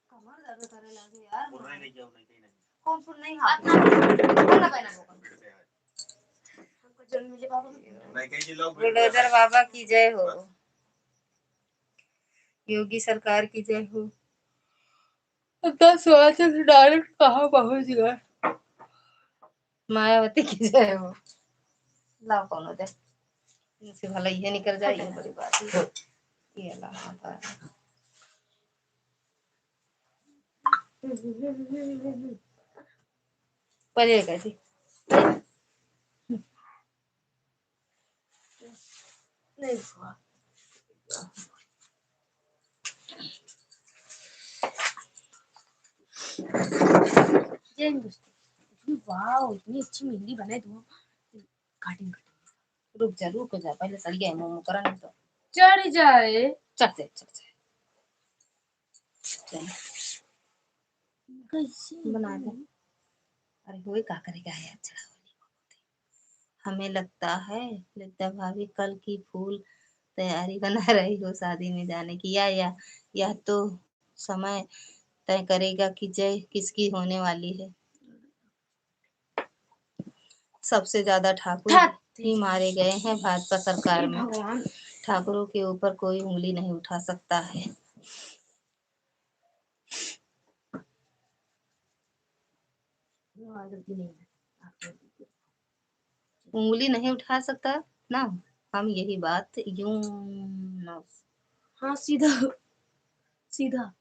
कमर दर्द करे लागे यार। वो नहीं, नहीं, नहीं, नहीं, नहीं। कौन फुल नहीं हाफ? अपना फुल ना पहना होगा। हमको जन्म मिले बाबा। नहीं, कहीं ये लोग बुलडोजर बाबा की जय हो। योगी सरकार की जय हो। इतना सोच से direct कहाँ पहुँच गए? मायावती की जय हो। लाओ कौनो दे। इनसे भला ये निकल जाए, ये बड़ी बात है। ये ला, हाँ, बा। परे का जी। नहीं हुआ। जय हिंदुस्तान। वाओ, इतनी अच्छी मेहंदी बनाई तुम। Cutting, cutting। रुक जा, रुक जा, पहले सड़िया है, मोमो करा नहीं तो। चढ़ जाए। चढ़ जाए, चढ़ जाए। चल। कैसे बना दे। अरे, वही का करेगा है, अच्छा, हमें लगता है, लगता है भाभी कल की full तैयारी बना रही हो शादी में जाने की। या, या, यह तो समय तय करेगा कि जय किसकी होने वाली है। सबसे ज्यादा ठाकुर ठाकुर। ही मारे गए हैं भाजपा सरकार में। भगवान। ठाकुरों के ऊपर कोई उंगली नहीं उठा सकता है। उंगली नहीं उठा सकता ना, हम यही बात यूं ना। हाँ, सीधा, सीधा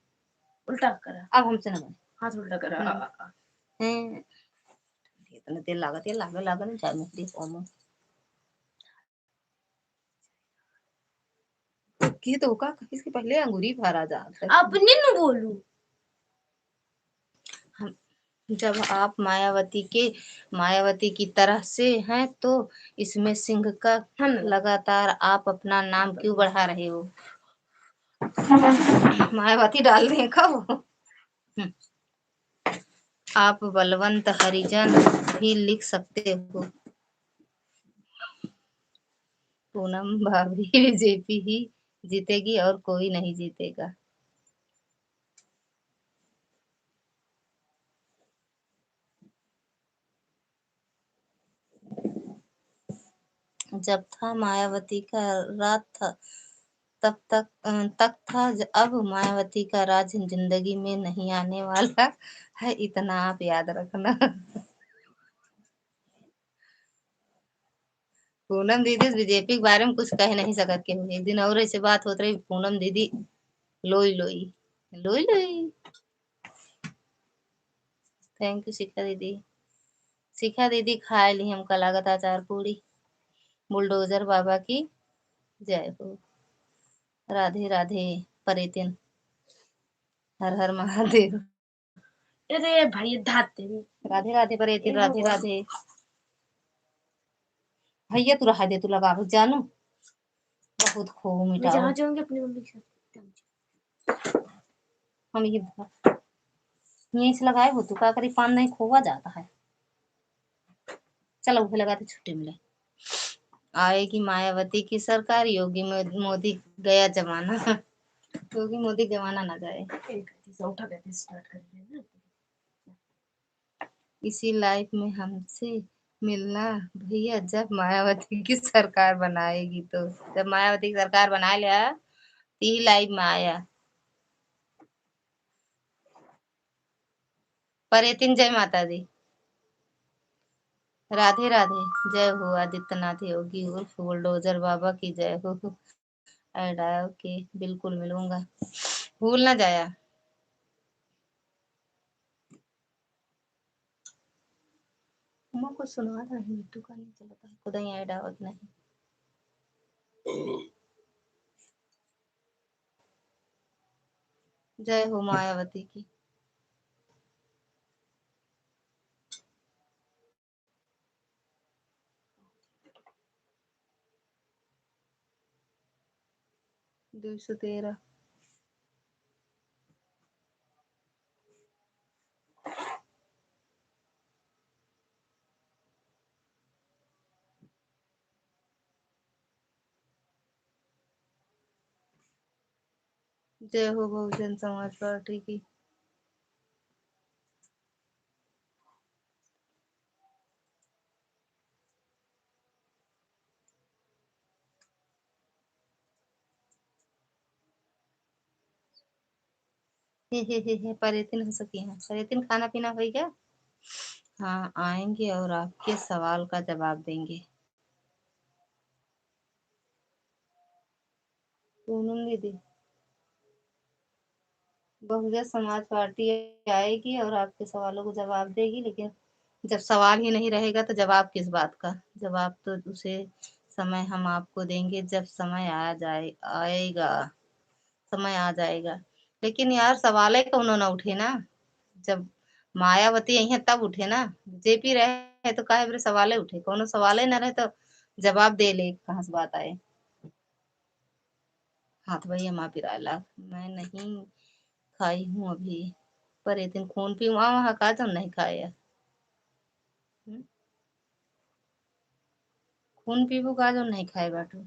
उल्टा करा। अब हमसे ना बने। हाथ उल्टा करा। हम्म। हैं, इतना तेल लागत है, लागे, लागे ना, चाय में तेल कम हो। की तो का कहिस कि पहले अंगूरी भरा जात है। अपने न बोलू। हम, जब आप मायावती के, मायावती की तरह से हैं, तो इसमें सिंह का हम लगातार आप अपना नाम क्यों बढ़ा रहे हो? मायावती डाल रहे हैं कब? हम्म। आप बलवंत हरिजन भी लिख सकते हो। पूनम भाभी, बीजेपी ही जीतेगी और कोई नहीं जीतेगा। जब था मायावती का राज था, तब तक, अ, तक था, ज-, अब मायावती का राज जिंदगी में नहीं आने वाला है, इतना आप याद रखना। पूनम दीदी बीजेपी के बारे में कुछ कह नहीं सकत केहू। एक दिन और ऐसे बात होत रही, पूनम दीदी लोई लोई, लोई लोई। Thank you शिखा दीदी। शिखा दीदी खाए ली हमका लागत अचार पूड़ी। बुलडोजर बाबा की जय हो। राधे राधे परेतिन। हर हर महादेव। अरे भाई, धाते रे। राधे राधे परेतिन, ए राधे भगवान। राधे। भैया तू रहा दे, तू लगावे जानू। बहुत खूब मैं मिटाओ। जहाँ जाऊंगी अपनी मम्मी के साथ। हम ये, यहीं से लगाए हो तू, का करी, पान नहीं खोवा जाता है। चलो, उहे लगाते, छुट्टी मिले। आएगी मायावती की सरकार, योगी मो-, मोदी गया जमाना। योगी मोदी जमाना ना जाए। एक चीज़ उठा के start कर देना। इसी life में हमसे मिलना भैया, जब मायावती की सरकार बनाएगी तो। जब मायावती की सरकार बनाए लिया, तो ई live में आया। परेतिन जय माता दी। राधे राधे। जय हो आदित्यनाथ योगी उर्फ बुलडोजर बाबा की जय हो। ऐड आओ के बिल्कुल मिलूंगा, भूल ना जाया। मैं कुछ सुनवा रही हूँ, तू का नहीं चलता है, खुदा ही ऐड आवत नहीं। जय हो मायावती की। दुई सौ तेरह। जय हो बहुजन समाज पार्टी की। हे, हे, हे, हे, परेतिन हो सकी हैं। परेतिन, खाना पीना होई क्या? हाँ, आएंगे और आपके सवाल का जवाब देंगे। पूनम दीदी, बहुजन समाज पार्टी आएगी और आपके सवालों को जवाब देगी, लेकिन जब सवाल ही नहीं रहेगा तो जवाब किस बात का? जवाब तो उसे समय हम आपको देंगे जब समय आ जाए, आएगा, समय आ जाएगा। लेकिन यार, सवाले कौनो ना उठे ना, जब मायावती आई हैं तब उठे ना, बीजेपी रहे तो काहे बरे सवाले उठे? कौनो सवाले ना रहे तो जवाब दे ले, कहाँ से बात आए? हाथ भैया माँ पिराला, मैं नहीं खाई हूँ अभी। परेतिन खून पीवा वहाँ का जौन नहीं खाए यार। हम्म? खून पीबू का जौन नहीं खाए बाटू?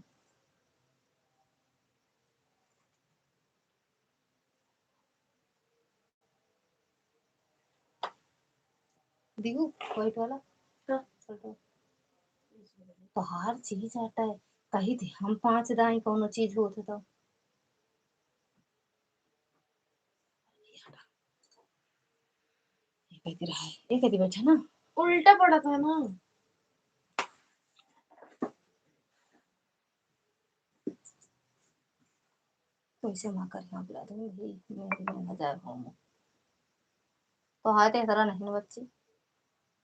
दिहू व्हाइट वाला? का? पलटो। तोहार चीज आटा है, कही थी हम पाँच दाई कौनो चीज होत तो। ये कह दे रहा है, ये कह दे बैठा ना। उल्टा पड़ा था ना। कैसे माँ कर यहाँ बुला दूँ भाई, मैं भी ना जाए हूँ। तो हाथ ऐसा नहीं ना बच्ची,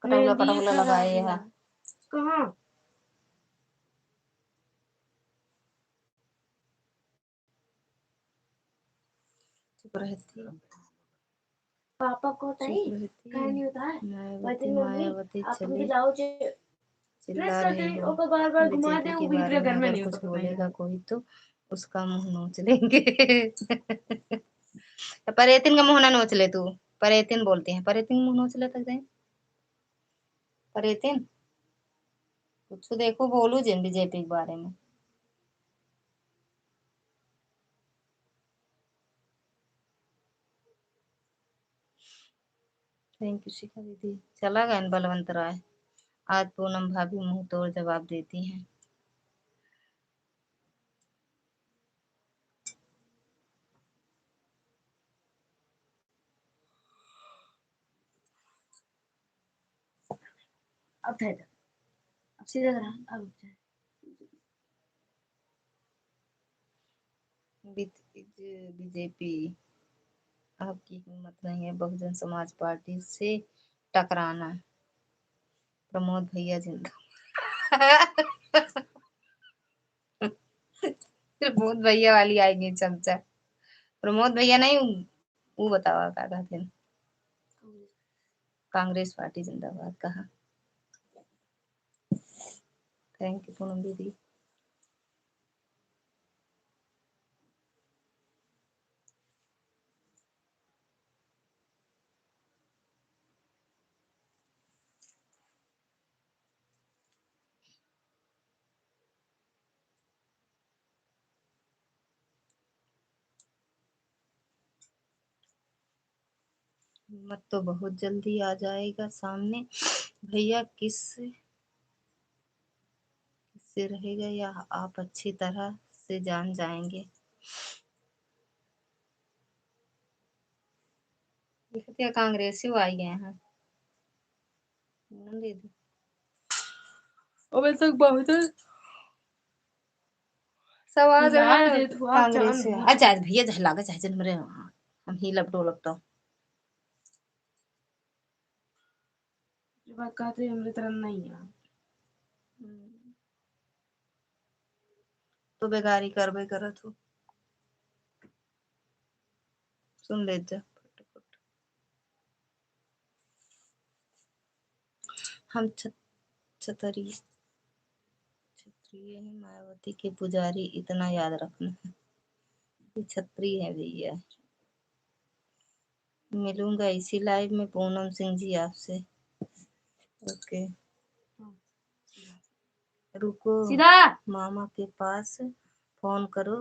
कटौला मेहंदी कटौला कहाँ लगाए है? है। कहाँ? चुप रहती। पापा को चुप ताई, रहती। कहा नहीं होता है। मायावती, वैसे मम्मी, मायावती आप चली। उनके जाओ जे चिल्ला रही हो। ओकर बार-बार घुमा बीजेपी दे, के वो भी बारे तेरे में घर में अगर नहीं कुछ होता बोलेगा है। कोई तो उसका मुंह नोच लेंगे। परेतिन का मुंह ना नोच ले तू। परेतिन बोलते हैं, परेतिन मुंह नोच ले तक जाए। परेतिन, कुछ देखो, बोलू जिन बीजेपी के बारे में। Thank you शिखा दीदी। चला गए बलवंत राय। आज पूनम भाभी मुंह तोड़ जवाब देती हैं। अब थे जा। अब सीधा करा, अब उठ जा। बीजेपी, आपकी हिम्मत नहीं है बहुजन समाज पार्टी से टकराना। प्रमोद भैया जिंदा। प्रमोद भैया वाली आएगी चमचा। प्रमोद भैया नहीं, वो बतावा का कहते हैं। कांग्रेस पार्टी जिंदाबाद कहा। Thank you पूनम दीदी। हिम्मत तो बहुत जल्दी आ जाएगा सामने। भैया किस, किससे रहेगा यह आप अच्छी तरह से जान जाएंगे। देखते हैं कांग्रेसी आई गए हैं। पूनम दीदी। अबे तक बहुत सब आ जाए कांग्रेस से। अच्छा भैया जहला के चाहे जन मरे, हम ही लपटो लपटो। ये बात कहते हमरे तरह नहीं है। हम्म। तो बेगारी करबे करत हो। सुन ले जा फटाफट। हम छत-, छतरी-, छतरी ही मायावती के पुजारी, इतना याद रखना है। ये छतरी है भैया। मिलूंगा इसी live में पूनम सिंह जी आपसे। OK। रुको। सीधा। मामा के पास फोन करो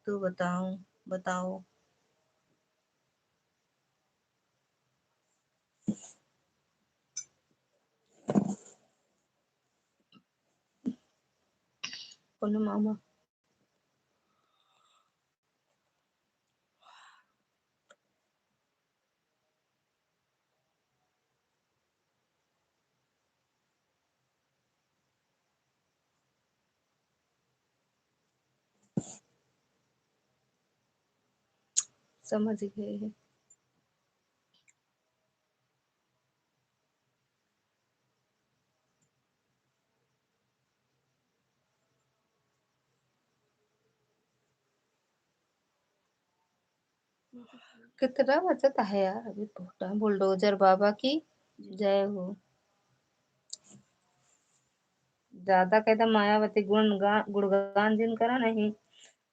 तो बताऊं, बताओ। कौन मामा? समझ गए हैं। कितना बचत है यार, अभी बहुत टाइम। बुलडोजर बाबा की जय हो। ज्यादा कहता मायावती गुण गा-, गुणगान जिन करा नहीं।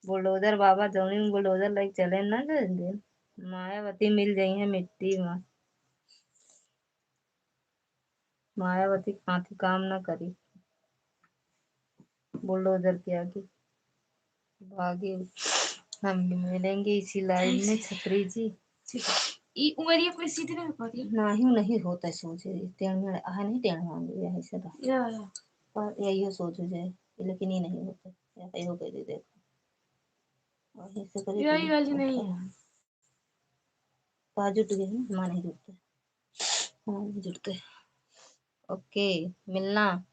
बुलडोजर बाबा जौनी में बुलडोजर लाइक चले ना जौन दिन। मायावती मिल जइहैं मिट्टी मा। मायावती के पाती काम न करी बुलडोजर के आगे। भागे। हम मिलेंगे इसी लाइव में, कैसे? छपरी जी। ठीक है। ई उमरिया कोई सीधी नहीं होती? नहीं, नहीं होता है सोझे। टेढ़ मेढ़, हाँ, नहीं टेढ़ मांगे, यही से तो। या, या। पर यही हो सोझ हो जाए, लेकिन ये नहीं होता। या, यो कर दे, देखो। और ऐसे करिए यही तो वाली नहीं होता है। पा जुट गए ना, हमारे नहीं जुटते। हाँ, नहीं जुटते। ओके, मिलना।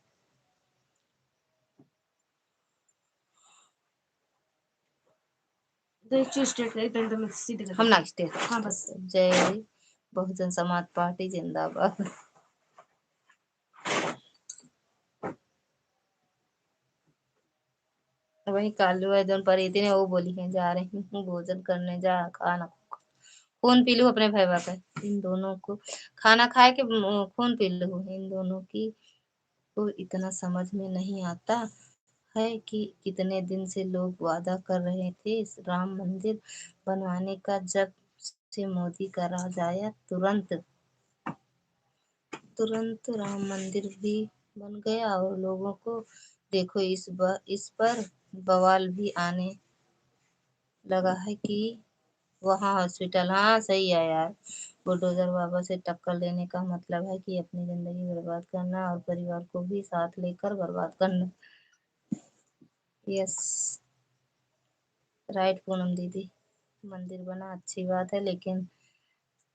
तो एक चीज स्ट्रेट कर, एकदम, एकदम सीधे कर। हम ना स्ट्रेट। हाँ, बस। जय बहुजन समाज पार्टी जिंदाबाद। वही कालू है जौन परेती ने, वो बोली है, "जा रही हूँ भोजन करने, जा खाना।" खून पी लूँ अपने भैया का, इन दोनों को खाना खाए के, उम, खून पी लूँ इन दोनों की। तो इतना समझ में नहीं आता है कि कितने दिन से लोग वादा कर रहे थे इस राम मंदिर बनवाने का, जब से मोदी का राज आया, तुरंत, तुरंत राम मंदिर भी बन गया और लोगों को देखो, इस ब-, इस पर बवाल भी आने लगा है कि वहाँ हॉस्पिटल, हाँ, सही है यार, बुलडोजर बाबा से टक्कर लेने का मतलब है कि अपनी जिंदगी बर्बाद करना और परिवार को भी साथ लेकर बर्बाद करना। यस, राइट पूनम दीदी, मंदिर बना अच्छी बात है, लेकिन,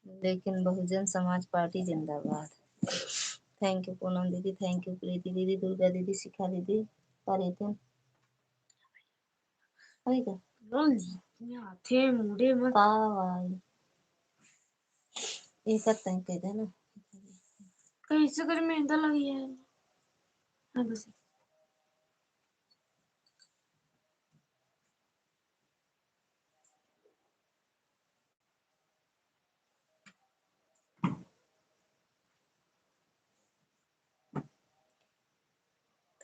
लेकिन बहुजन समाज पार्टी जिंदाबाद। थैंक यू पूनम दीदी, थैंक यू प्रीति दीदी, दुर्गा दीदी, शिखा दीदी, परेतिन। अरे का? बोल जी, यहाँ थे मुड़े मत। का भाई? एक तय कह देना। कैसे कर में इधर लगी है? हाँ, बस।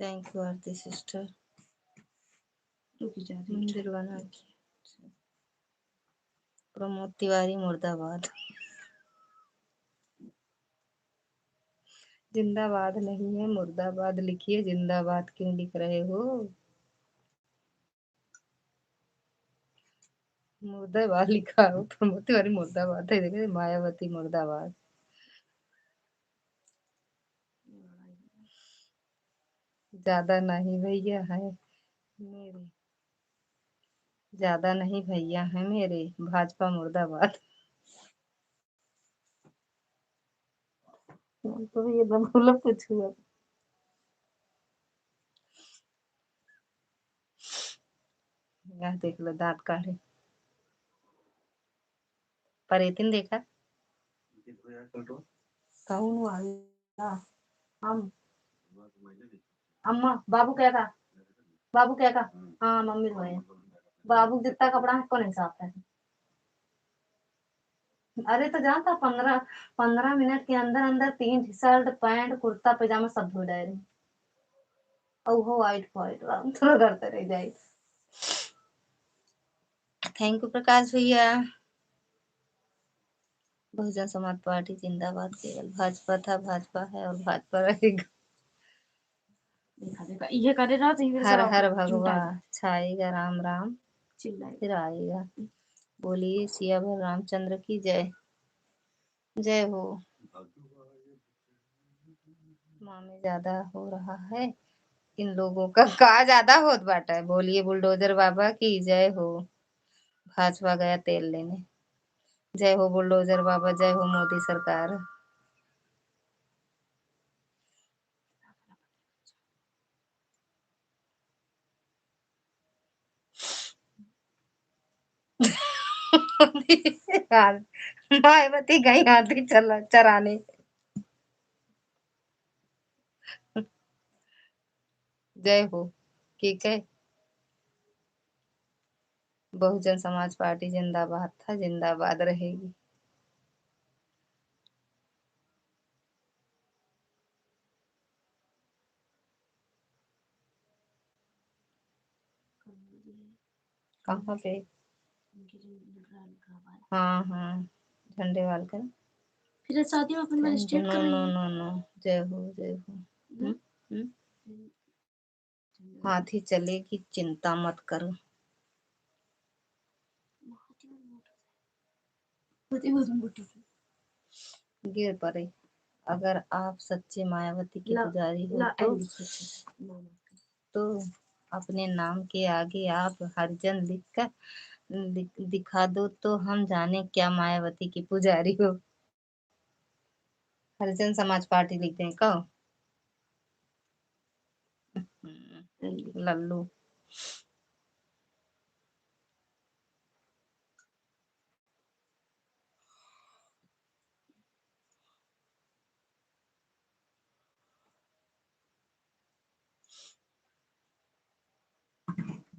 थैंक यू आरती सिस्टर। रुकी जा रही है। मंदिर बना के। प्रमोद तिवारी मुर्दाबाद। जिंदाबाद नहीं है, मुर्दाबाद लिखिए, जिंदाबाद क्यों लिख रहे हो? मुर्दाबाद लिखा हो, प्रमोद तिवारी मुर्दाबाद है, देखिए, मायावती मुर्दाबाद। ज्यादा नहीं भैया है मेरे, ज्यादा नहीं भैया है मेरे, भाजपा मुर्दाबाद। तो ये दम बोला कुछ हुआ। यह देख लो, दांत काढ़े। परेतिन देखा। कौन आया? हम। अम्मा, बाबू क्या का? बाबू क्या का? हाँ, मम्मी धोए। बाबू जितना कपड़ा है, कौन हिसाब है? अरे, तो जानता, पन्द्रह, पन्द्रह मिनट के अंदर, अंदर तीन ठी शर्ट, पैंट, कुर्ता, पैजामा सब धो डाले रही। और वो वाइट फाइट, हम तो करते रह जाए। थैंक यू प्रकाश भैया। बहुजन समाज पार्टी जिंदाबाद, केवल भाजपा था, भाजपा है और भाजपा रहेगा। देखा, देखा, ये करे रहा तो ये हर सब हर चिंता भगवा है। छाएगा राम राम, चिल्लाए। फिर आएगा। बोलिए सियावर रामचंद्र की जय। जय हो। माँ में ज्यादा हो रहा है इन लोगों का। का ज्यादा होत बाटे? बोलिए बुलडोजर बाबा की जय हो। भाजपा गया तेल लेने। जय हो बुलडोजर बाबा, जय हो मोदी सरकार। यार, मायावती गई हाथी चला, चराने। जय हो, ठीक है। बहुजन समाज पार्टी जिंदाबाद था, जिंदाबाद रहेगी। कहाँ पे? हाँ, हाँ, झंडे वाल कर। फिर शादी में अपन मैंने स्ट्रेट कर नो, नो, नो। जय हो, जय हो। हम्म? हम्म? हाथी चलेगी, चिंता मत करो। गिर पड़े। अगर आप सच्चे मायावती के पुजारी हो तो, तो अपने नाम के आगे आप हरिजन लिख कर, लिख, दिखा दो तो हम जाने क्या मायावती की पुजारी हो। हरिजन समाज पार्टी लिख दें का? लल्लू।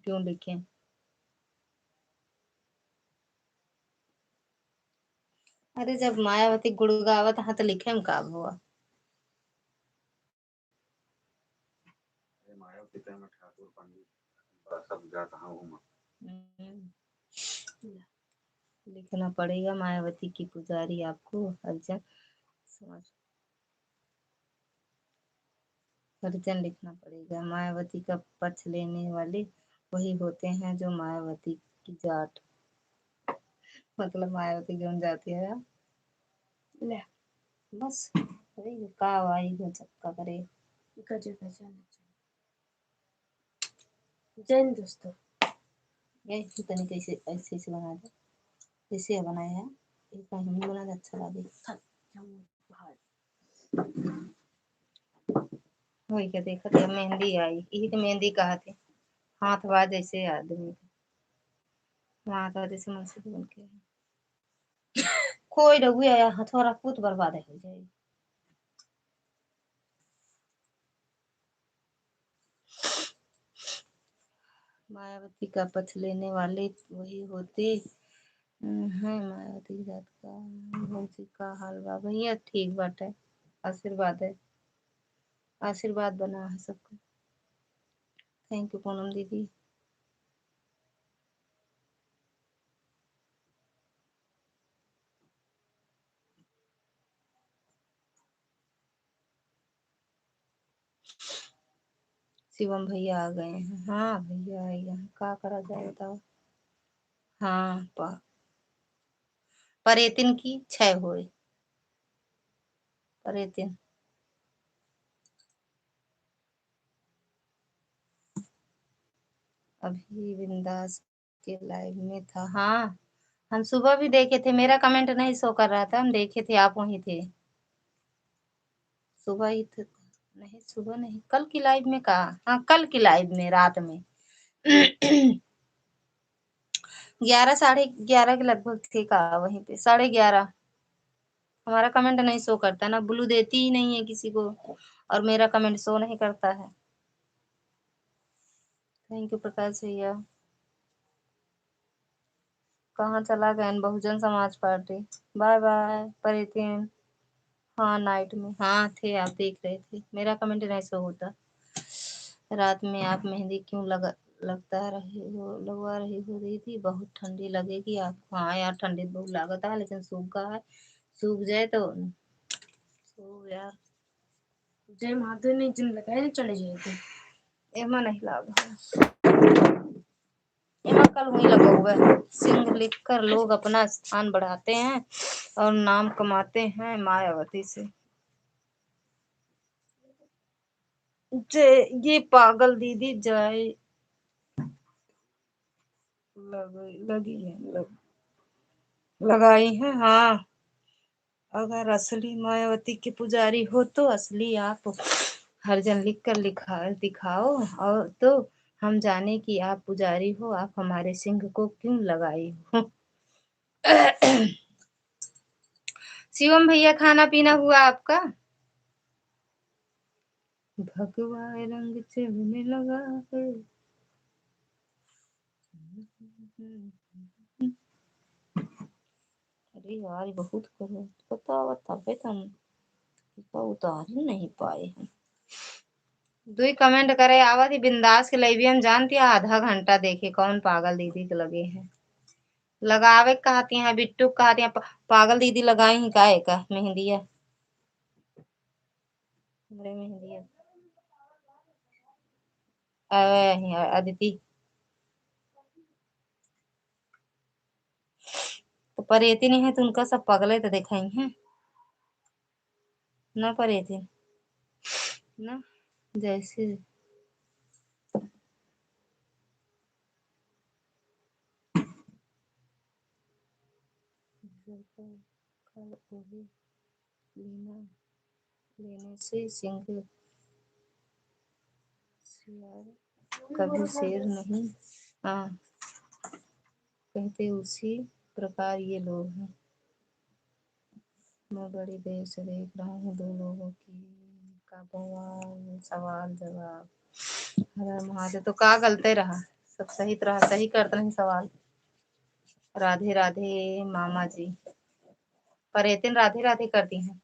क्यों लिखें? अरे, जब मायावती गुड़ गावत हाँ, तो लिखे में का हुआ? अरे, मायावती तो मैं ठाकुर पंडित, बड़ा सब जात हाँ हूँ मैं। हम्म। लिखना पड़ेगा मायावती की पुजारी आपको, हरिजन समाज। हरिजन लिखना पड़ेगा। मायावती का पक्ष लेने वाले वही होते हैं जो मायावती की जाट, मतलब मायावती जौन जाति है। ले, बस, वही का वाई हो चक्का करे। गजब है, चलो, चलो। जय हिंद दोस्तों। यही तनी कैसे ऐसे, ऐसे बना दे, जैसे बनाया है, एक बार हम बना दे, अच्छा लगे। हाँ, हम बाहर। वही के देखत है, मेहंदी आई, यही तो मेहंदी कहा थे, हाथ बा जैसे आदमी के, हाथ बा जैसे मनुष्य के बन के। कोई रघुए आया, हथवा रखबू तो बर्बाद हो जाई। मायावती का पक्ष लेने वाले वही होते हैं मायावती की जात का। भौजी का हाल बा? भैया ठीक बाटे, आशीर्वाद है, आशीर्वाद बना है सबका। Thank you पूनम दीदी। शिवम भैया आ गए हैं। हाँ भैया आ गए हैं, का करा जाए बताओ। हाँ, प-, परेतिन की क्षय होए, परेतिन। अभी बिंदास के live में था। हाँ, हम सुबह भी देखे थे, मेरा comment नहीं show कर रहा था, हम देखे थे आप वहीं थे। सुबह ही थे, नहीं, सुबह नहीं, कल की live में कहा, हाँ, कल की live में रात में ग्यारह, साढ़े ग्यारह के लगभग थे का, वहीं पे साढ़े ग्यारह। हमारा comment नहीं show करता ना, blue देती ही नहीं है किसी को, और मेरा comment show नहीं करता है। Thank you प्रकाश भैया। कहाँ चला गए बहुजन समाज पार्टी? Bye bye परेतिन। हाँ, night में, हाँ, थे, आप देख रहे थे, मेरा comment नहीं show होता। रात में आप मेहंदी क्यों लगा, लगता रहे हो, लगवा रही हो दीदी? बहुत ठंडी लगेगी आपको। हाँ यार, ठंडी बहुत लागत है, लेकिन सूख गया है, सूख जाए तो, सो यार। जय महादेव नहीं, जिन लगाए ना चले जाए थे। एमा नहीं लाग है। एमा कल हुई लगा हुआ है। सिंह लिखकर लोग अपना स्थान बढ़ाते हैं और नाम कमाते हैं मायावती से। जे, ये पागल दीदी जाए लग-, लगी है, लग-, लगाई है, हाँ। अगर असली मायावती के पुजारी हो तो असली आप हरिजन लिख कर लिखा, दिखाओ, और तो हम जाने कि आप पुजारी हो, आप हमारे सिंह को क्यों लगाई हो। शिवम भैया, खाना पीना हुआ आपका? भगवा रंग चढ़ने लगा है। अरे यार, ये बहुत करो, बताओ, तबे तो हम इसका उतार ही नहीं पाए हैं। दुई comment करे, आवत ही बिंदास के live, हम जानती है आधा घंटा देखे, कौन पागल दीदी के लगे हैं। लगावे के कहती हैं, बिट्टू के कहती हैं, प-, पागल दीदी लगाई ही का एका मेहंदिया? बड़े मेहंदिया। Away he Aditi. तो परेती नहीं है तो उनका सब पगले तो देखाई हैं। ना परेती। ना, जैसे कल वही लेना, लेने से सिंह सियार कभी शेर नहीं, हाँ, कहते उसी प्रकार ये लोग हैं। मैं बड़ी देर से देख रहा हूँ दो लोगों की का बवाल सवाल जवाब। हर हर महादेव, तो का गलते रहा, सब सही रहा, सही करत रही सवाल। राधे राधे मामा जी। परेतिन राधे राधे करती हैं।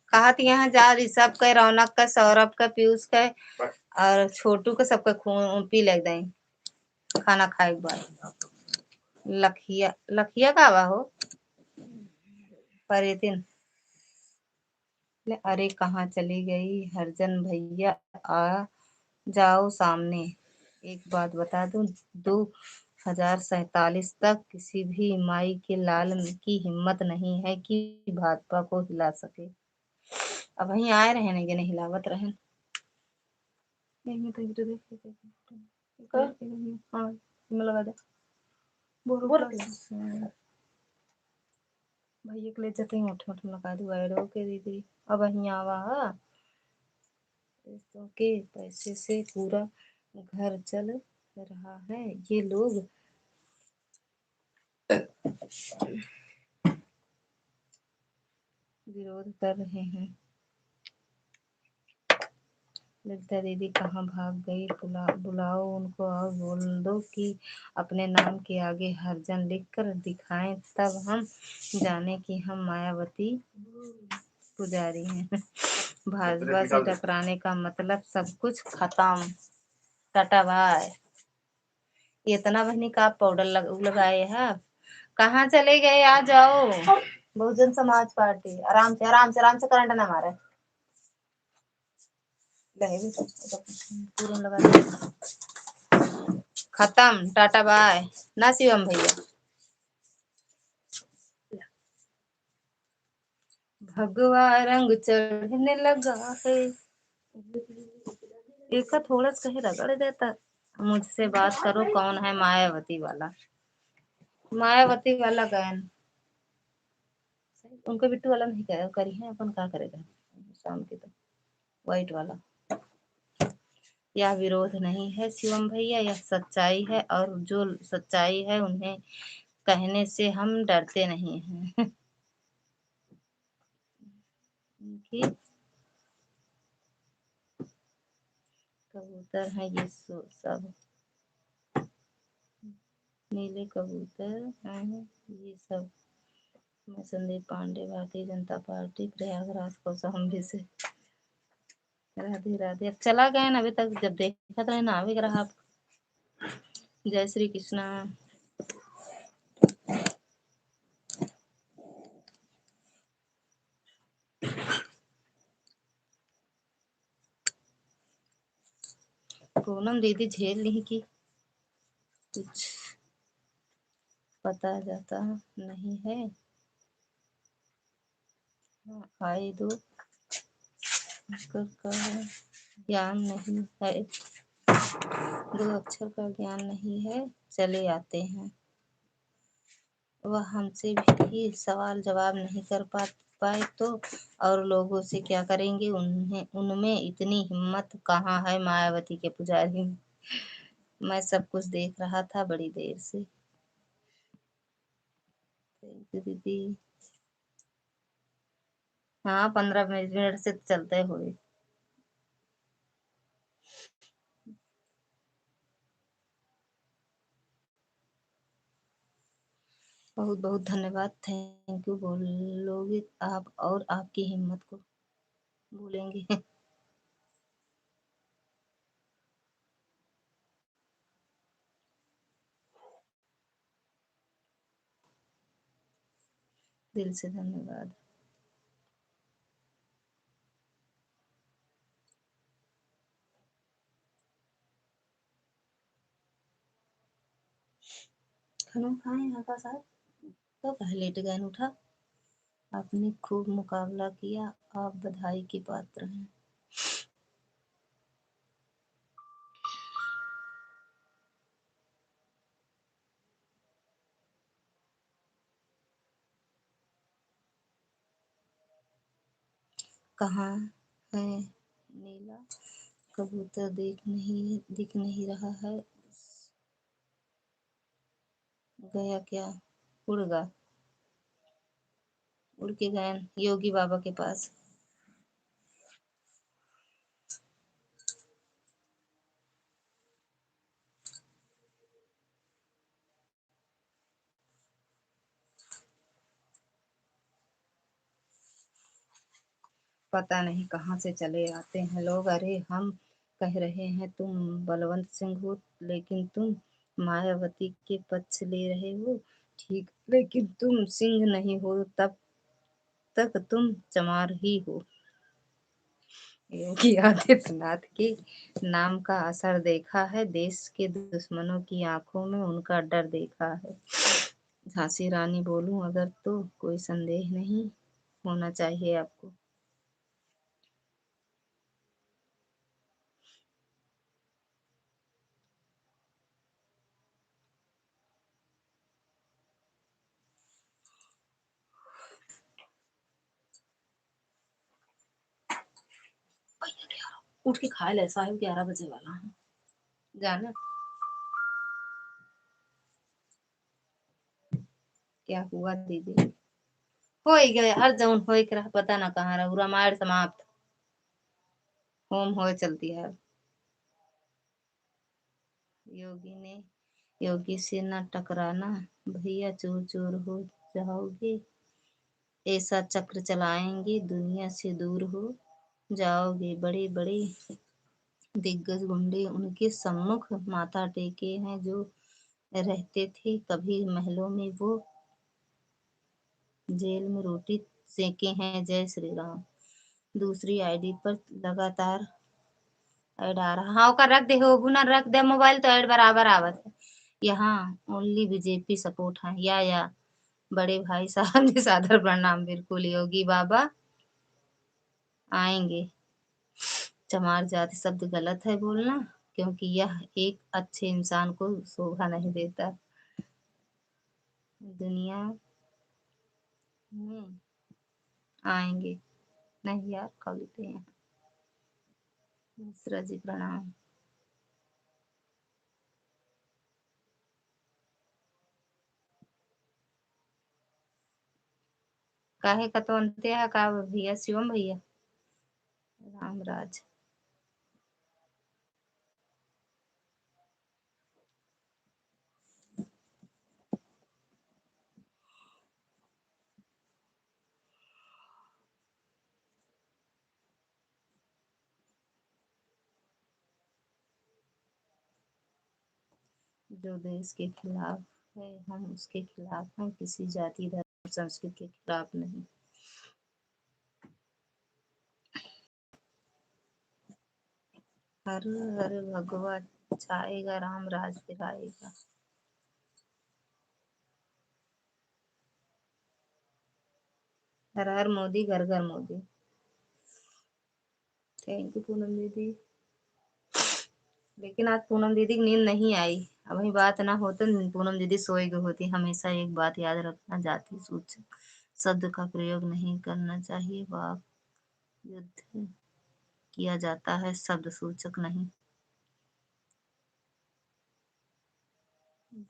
कहत यहाँ जा ऋषभ के, रौनक के, सौरभ के, पीयूष के और छोटू के, सबके खून पी ले दें खाना खाए के बाद। लखिया, लखिया का बा हो? परेतिन। ले, अरे कहाँ चली गई हरजन भैया, आ जाओ सामने। एक बात बता दूं, दो हजार सैंतालीस तक किसी भी माई के लाल की हिम्मत नहीं है कि भाजपा को हिला सके। अब वहीं आए रहे नहीं, नहीं हिलावत रहे। एक मिनट, एक मिनट, देख, देख, देख, देख। का? हाँ, इमे लगा दे। बोल, बोल। भैया के ले जाते हैं, ओठ, ओठ लगा दू, ऐडो के दीदी। अब वहीं आवा है। पैसों के, पैसे से पूरा घर चल रहा है। ये लोग विरोध कर रहे हैं। ललिता दीदी कहाँ भाग गई? बुला-, बुलाओ उनको और बोल दो कि अपने नाम के आगे हरजन लिख कर दिखाएं, तब हम जाने कि हम मायावती पुजारी हैं। भाजपा से टकराने का मतलब सब कुछ खत्म। Tata bye. इतना बहनी का पाउडर लग-, लगाए है? कहाँ चले गए? आ जाओ। बहुजन समाज पार्टी। आराम से, आराम से, आराम से, करंट ना मारे। ले, ये तो पूरा लगा दे। खत्म, टाटा बाय। ना शिवम भैया। भगवा रंग चढ़ने लगा है। एका थोड़ा सा कहीं रगड़ देता। मुझसे बात करो, कौन है मायावती वाला? मायावती वाला गायन। उनके बिट्टू वाला नहीं कह-, करी है, अपन का करेगा शाम के तो व्हाइट वाला। यह विरोध नहीं है शिवम भैया, यह सच्चाई है, और जो सच्चाई है उन्हें कहने से हम डरते नहीं हैं। इनके कबूतर हैं ये सो-, सब नीले कबूतर हैं ये सब। मैं संदीप पांडे, भारतीय जनता पार्टी, प्रयागराज, कौशाम्बी से। राधे राधे। अब चला गए ना, अभी तक जब देखत रहे ना, आवे के रहा। जय श्री कृष्णा। पूनम दीदी झेल ली कि कुछ पता जाता नहीं है। हाँ, आए दो, अक्षर का ज्ञान नहीं है, दो अक्षर का ज्ञान नहीं है, चले आते हैं। वह हमसे भी सवाल जवाब नहीं कर पा-, पाए तो और लोगों से क्या करेंगे? उन्हें, उनमें इतनी हिम्मत कहाँ है मायावती के पुजारी में? मैं सब कुछ देख रहा था बड़ी देर से। Thank you दीदी। हाँ, पन्द्रह मिनट से चलते हुए। बहुत बहुत धन्यवाद, thank you। बोलोगे आप और आपकी हिम्मत को भूलेंगे। दिल से धन्यवाद। खाना खाए हैं का साहब? तो कहे लेट गए उठा। आपने खूब मुकाबला किया, आप बधाई के पात्र हैं। कहाँ है नीला कबूतर, देख नहीं, दिख नहीं रहा है। गया क्या? उड़ गया, उड़ के गए योगी बाबा के पास। पता नहीं कहाँ से चले आते हैं लोग। अरे, हम कह रहे हैं तुम बलवंत सिंह हो, लेकिन तुम मायावती के पक्ष ले रहे हो। ठीक, लेकिन तुम सिंह नहीं हो, तब तक तुम चमार ही हो। योगी आदित्यनाथ के नाम का असर देखा है, देश के दुश्मनों की आंखों में उनका डर देखा है। झांसी रानी बोलूं अगर तो कोई संदेह नहीं होना चाहिए आपको। उठ के खाए ले, साहब ग्यारह बजे वाला है, जाना। क्या हुआ दीदी? होई गए, हर जौन होई के रहा, पता ना कहाँ रहा, रामायण समाप्त। होम होए चलती है। योगी ने, योगी से न टकराना भैया, चूर चूर हो जाओगे। ऐसा चक्र चलाएंगे, दुनिया से दूर हो जाओगे। बड़े बड़े दिग्गज गुंडे उनके सम्मुख माथा टेके हैं, जो रहते थे कभी महलों में, वो जेल में रोटी सेके हैं। जय श्री राम। दूसरी आईडी पर लगातार ऐड आ रहा। हाँ, ओकर रख दे हो, बुना रख दे, मोबाइल तो ऐड बराबर आवत है। यहाँ ओनली बीजेपी सपोर्ट है। या, या, बड़े भाई साहब जी, सादर प्रणाम। बिल्कुल, योगी बाबा आएंगे। चमार जाति शब्द गलत है बोलना, क्योंकि यह एक अच्छे इंसान को शोभा नहीं देता। दुनिया में आएंगे। नहीं यार, कविता यहाँ। मिश्रा जी, प्रणाम। काहे कतवनते है का भैया, शिवम भैया? रामराज। जो देश के खिलाफ है, हम उसके खिलाफ हैं, किसी जाति, धर्म, संस्कृति के खिलाफ नहीं। हर हर भगवा छाएगा, राम राज फिर आएगा। हर हर मोदी, घर घर मोदी। Thank you पूनम दीदी। लेकिन आज पूनम दीदी की नींद नहीं आई। अबहीं बात ना होत तो पूनम दीदी सोई गई होती। हमेशा एक बात याद रखना, जाति सूचक शब्द का प्रयोग नहीं करना चाहिए। वाक युद्ध किया जाता है, शब्द सूचक नहीं।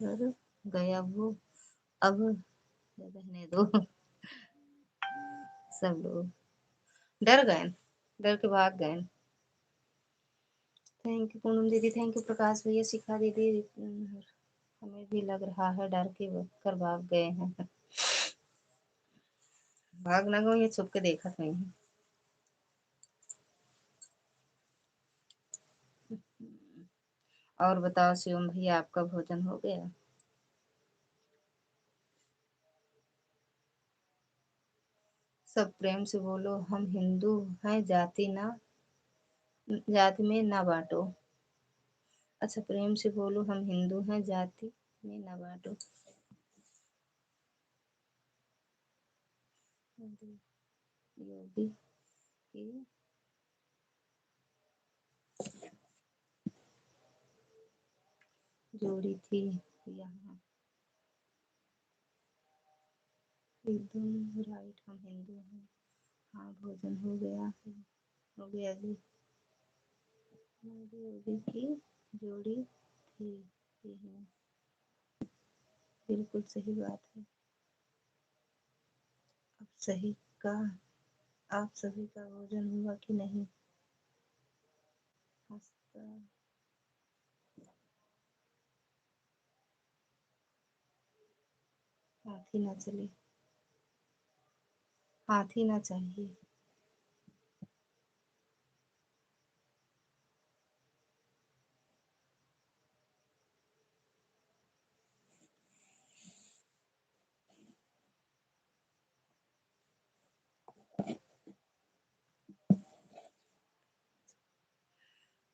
डर गया वो, अब रहने दो। सब लोग डर गए, डर के भाग गए। Thank you पूनम दीदी, thank you प्रकाश भैया, शिखा दीदी। हमें भी लग रहा है डर के कर भाग गए हैं। भाग ना गए, ये छुप के देखत नहीं है। और बताओ शिवम भैया, आपका भोजन हो गया? सब प्रेम से बोलो, हम हिंदू हैं, जाति ना, जाति में ना बांटो। अच्छा, प्रेम से बोलो, हम हिंदू हैं, जाति में ना बांटो। योगी की जोड़ी थी यहाँ। एकदम राइट, हम हिंदू हैं। हाँ, भोजन हो गया है, हो गया जी। मोदी योगी की जोड़ी थी, थी है। बिल्कुल सही बात है। आप सही का, आप सभी का भोजन हुआ कि नहीं? हंसता। हाथी ना चले, हाथी ना चाहिए।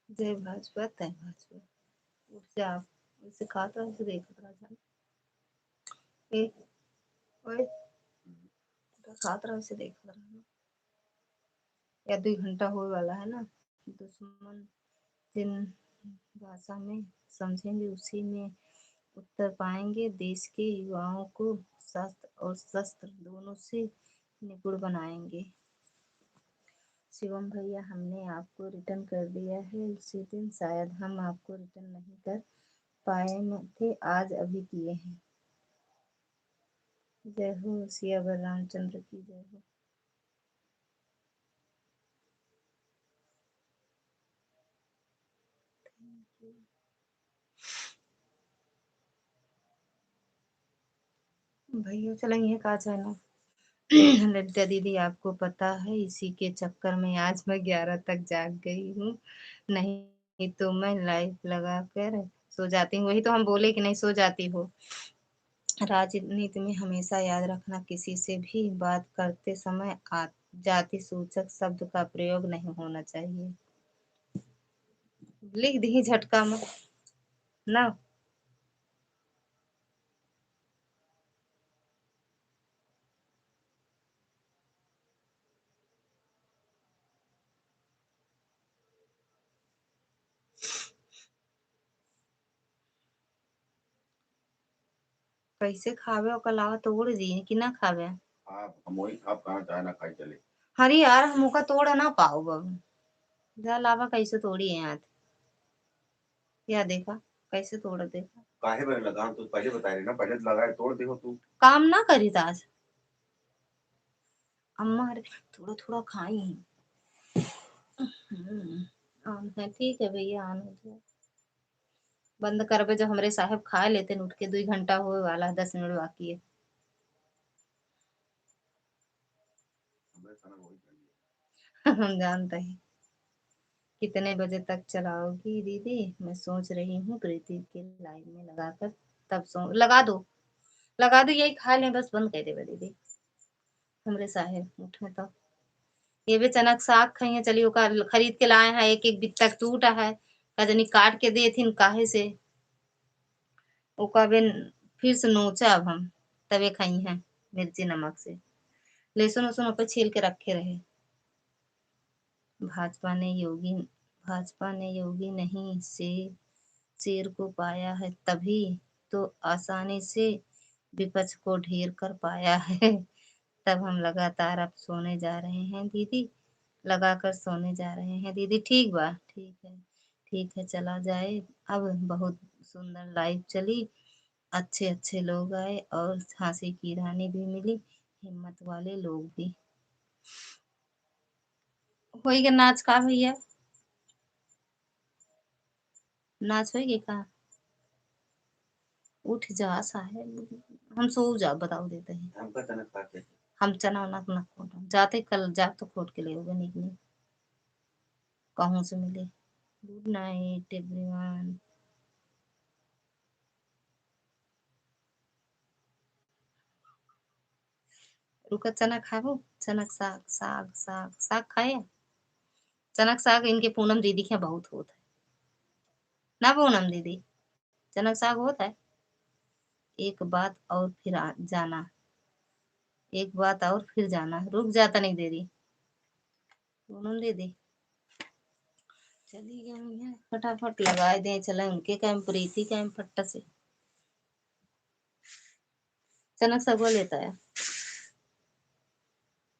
जय भाजपा, तय भाजपा। उठ जा, वैसे खात रहो, वैसे देखत रह जा। ए, ओए, खात रहो, वैसे देखत रह जा। या दुई घंटा होए वाला है ना। दुश्मन जिन भाषा में समझेंगे, उसी में उत्तर पाएंगे। देश के युवाओं को शास्त्र और शस्त्र दोनों से निपुण बनाएंगे। शिवम भैया, हमने आपको रिटर्न कर दिया है। उसी दिन शायद हम आपको रिटर्न नहीं कर पाए म-, थे, आज अभी किए हैं। जय हो सियावर रामचंद्र की जय हो। Thank you। भैया चलेंगे का चैनल। ललिता दीदी, आपको पता है, इसी के चक्कर में आज मैं ग्यारह तक जाग गई हूँ, नहीं तो मैं लाइव लगा कर सो जाती हूँ। वही तो हम बोले कि नहीं सो जाती हो। राजनीति में हमेशा याद रखना, किसी से भी बात करते समय आ-, जाति सूचक शब्द का प्रयोग नहीं होना चाहिए। लिख दी झटका में ना। कैसे खावे, ओकर अलावा तोड़ दी कि ना खावे? आप, हम वही खाब, कहाँ चाहे ना खाई चले। अरे यार, हम ओका तोड़ ना पाओ बाबू। जा लावा, कैसे तोड़ी है हाथ? या देखा, कैसे तोड़ देखा। काहे बरे लगा? हम तो पहले बताए रहे ना, पहले तो लगाए, तोड़ दे हो तू। काम ना करी आज। अम्मा, अरे थोड़ा थोड़ा खाई। हम्म, आन है, ठीक है भैया, आन हो जाए। बंद करबे जब हमरे साहेब खाए लेते न उठ के, दुई घंटा होए वाला है, दस मिनट बाकी है। हम जानते हैं। कितने बजे तक चलाओगी दीदी? मैं सोच रही हूँ प्रीति के लाइव में लगाकर तब सो, लगा दो, लगा दो, यही खा लें बस, बंद कर देबे दीदी। हमरे साहेब उठे तो ये भी चना के साग खाइए, चलिए ओका खरीद के लाए हैं, एक एक बित्ता टूटा है, का जनी काट के देथिन काहे से, ओका बे फिर से नोचा अब हम, तबे खाई हैं मिर्ची नमक से। लहसुन उसुन ओपे छील के रखे रहे। भाजपा ने योगी, भाजपा ने योगी नहीं, शे-, शेर को पाया है, तभी तो आसानी से विपक्ष को ढेर कर पाया है। तब हम लगातार अब सोने जा रहे हैं दीदी, लगाकर सोने जा रहे हैं दीदी। ठीक बा, ठीक है, ठीक है, चला जाए। अब बहुत सुंदर लाइव चली, अच्छे अच्छे लोग आए और झांसी की रानी भी मिली, हिम्मत वाले लोग भी। होई गे नाच का भैया? नाच होई गे का? उठ जा साहेब, हम सो जा, बताओ देते हैं। हमका चना खा के। हम चना उना ना खोट, जाते कल जाब तो खोट के ले होगे, नीक नीक। कहूँ से मिले। Good night everyone। रुका, चना खाबो? चनक साग, साग, साग, साग खाए? चनक साग इनके पूनम दीदी के यहाँ बहुत होत है ना पूनम दीदी? चनक साग होत है। एक बात और फिर आ, जाना, एक बात और फिर जाना, रुक जा तनी देरी। पूनम दीदी चली गई है, फटाफट लगाए दे, चले उनके कैम, प्रीति कैम फट्टा से। चनक सगवा लेता है।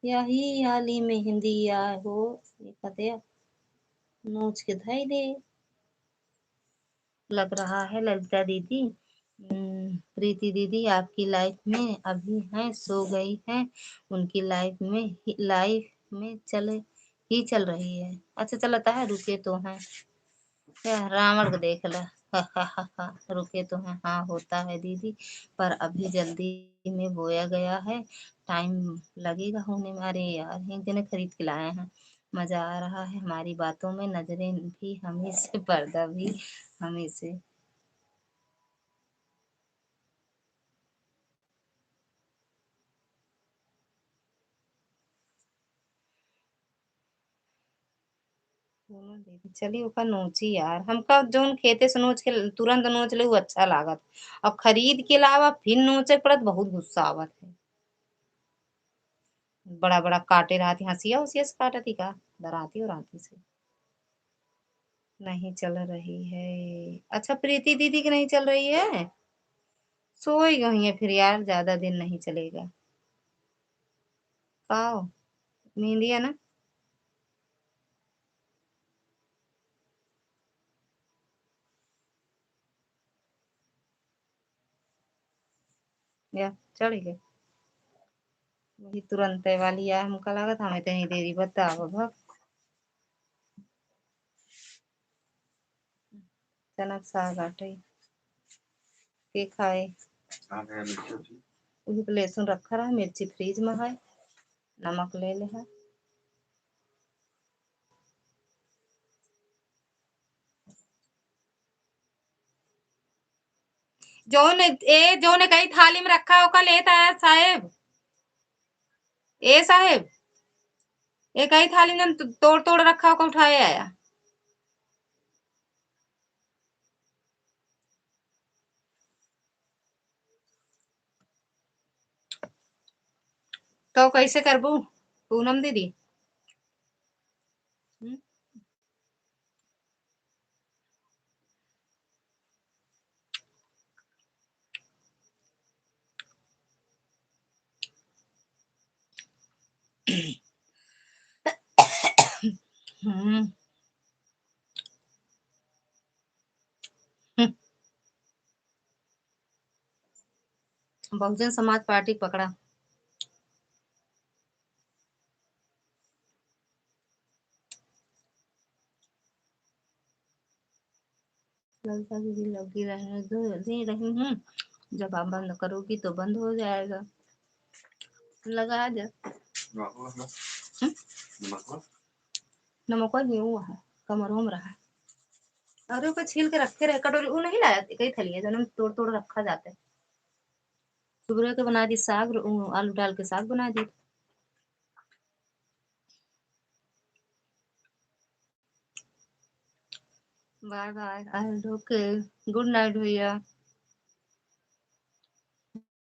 यही आली मेहंदी या हो, ये कहते हैं, नोच के धई दे। लग रहा है ललिता दीदी, हम्म, प्रीति दीदी आपकी लाइफ में अभी हैं, सो गई हैं, उनकी लाइफ में ही, लाइफ में चले ही चल रही है। अच्छा चलता है, रुके तो हैं। यह रावण को देख ला। रुके तो हैं, हाँ होता है दीदी, पर अभी जल्दी में बोया गया है, टाइम लगेगा होने में। अरे यार, एक जने खरीद के लाए हैं, मजा आ रहा है हमारी बातों में, नजरें भी हम ही से, पर्दा भी हम ही से। दोनों दे दी। चली ओका नोची यार, हमका जौन खेते से नोच के तुरंत नोच ले उ अच्छा लागत, और खरीद के लावा फिर नोचे पड़त, बहुत गुस्सा आवत है। बड़ा बड़ा काटे रहती, हंसिया उसिया से काटती का, डराती उराती से। नहीं चल रही है। अच्छा प्रीति दीदी की नहीं चल रही है, सोई गई है फिर यार, ज्यादा दिन नहीं चलेगा। पाओ नींदिया ना। या चढ़ गए। वही तुरंते वाली आ, हमका लागत हमें तनी देरी बताओ भग। चनक साग आटे के खाए। उही पे लहसुन रखा रहा, मिर्ची फ्रिज में है, नमक ले ले है। जौन, ए, जौन एक ही थाली में रखा, ओका लेत आया साहेब। ए साहेब, एक ही थाली में तो-, तोड़, तोड़ रखा, ओका उठाए आया। तो कैसे करबू पूनम दीदी? हम्म? हम्म। हम्म। बहुजन समाज पार्टी पकड़ा। ललका दीदी लगी रहने दो, दे रही हूँ, जब आप बंद करोगी तो बंद हो जाएगा। लगा दे। नमक वा है। हम्म? नमक वा? नमक वा गेहूँ है, कमरों में रहा। अरे ओके छील के रखे रहे कटोरी, वो नहीं लाया कई थलिया, जौन तोड़ तोड़ रखा जाता है। सुबह के बना दी साग, रो-, आलू डाल के साग बना दी। बाय बाय, आई ओके, गुड नाइट भैया।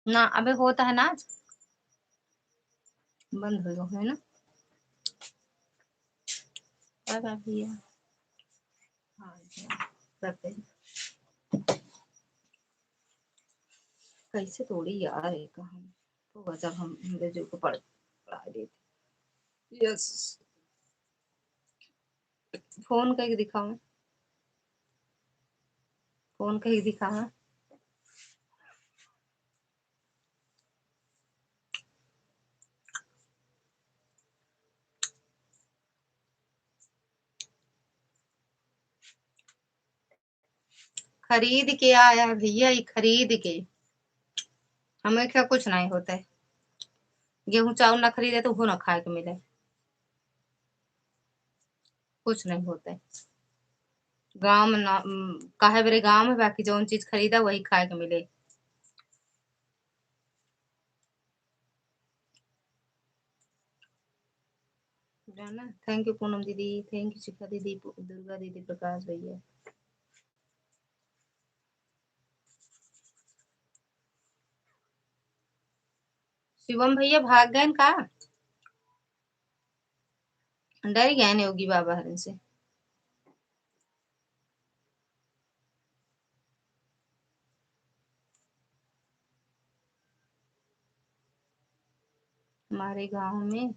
ना, अबे होता है ना आज। बंद हो गया है ना। बाय बाय भैया। हाँ, करते हैं। कैसे तोड़ी यार एक हम। तो जब हम अंग्रेजों को पढ़, पढ़ा देते। यस। फोन कहीं दिखाओ। फोन कहीं दिखाओ। खरीद के आया है भैया, ये खरीद के। हमें क्या कुछ नहीं होता है। गेहूं चाउर ना खरीदे तो वो ना खाए के मिले। कुछ नहीं होता है। गाँव में ना, उम, काहे बरे गाँव में बाकी जौन चीज खरीदा वही खाए के मिले। है ना। Thank you पूनम दीदी, thank you शिखा दीदी, पु-, दुर्गा दीदी, प्रकाश भैया। शिवम भैया भाग गए का? डर गए ने योगी बाबा हरन से। हमारे गांव में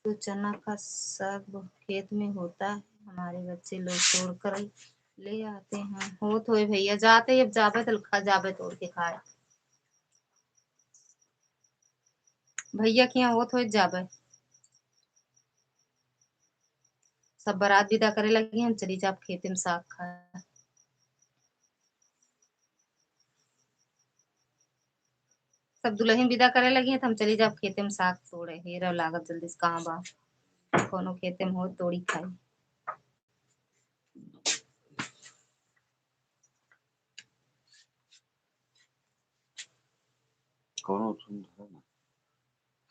तो चना का साग ब-, खेत में होता है, हमारे बच्चे लोग तोड़ कर ले आते हैं। होत होए भैया, जाते, अब जाबे तो खा, जाबे तोड़ के खाए। भैया के यहाँ होत होए जाबे। सब बारात विदा करे लगी, हम चली जाब खेते में साग खाए। सब दुल्हन विदा करे लगी हैं, तो हम चली जाब खेते में साग तोड़े। हे रहो लागत जल्दी से कहाँ बा, कोनो खेते में हो तोड़ी खाई। कौनो तुम धरो ना।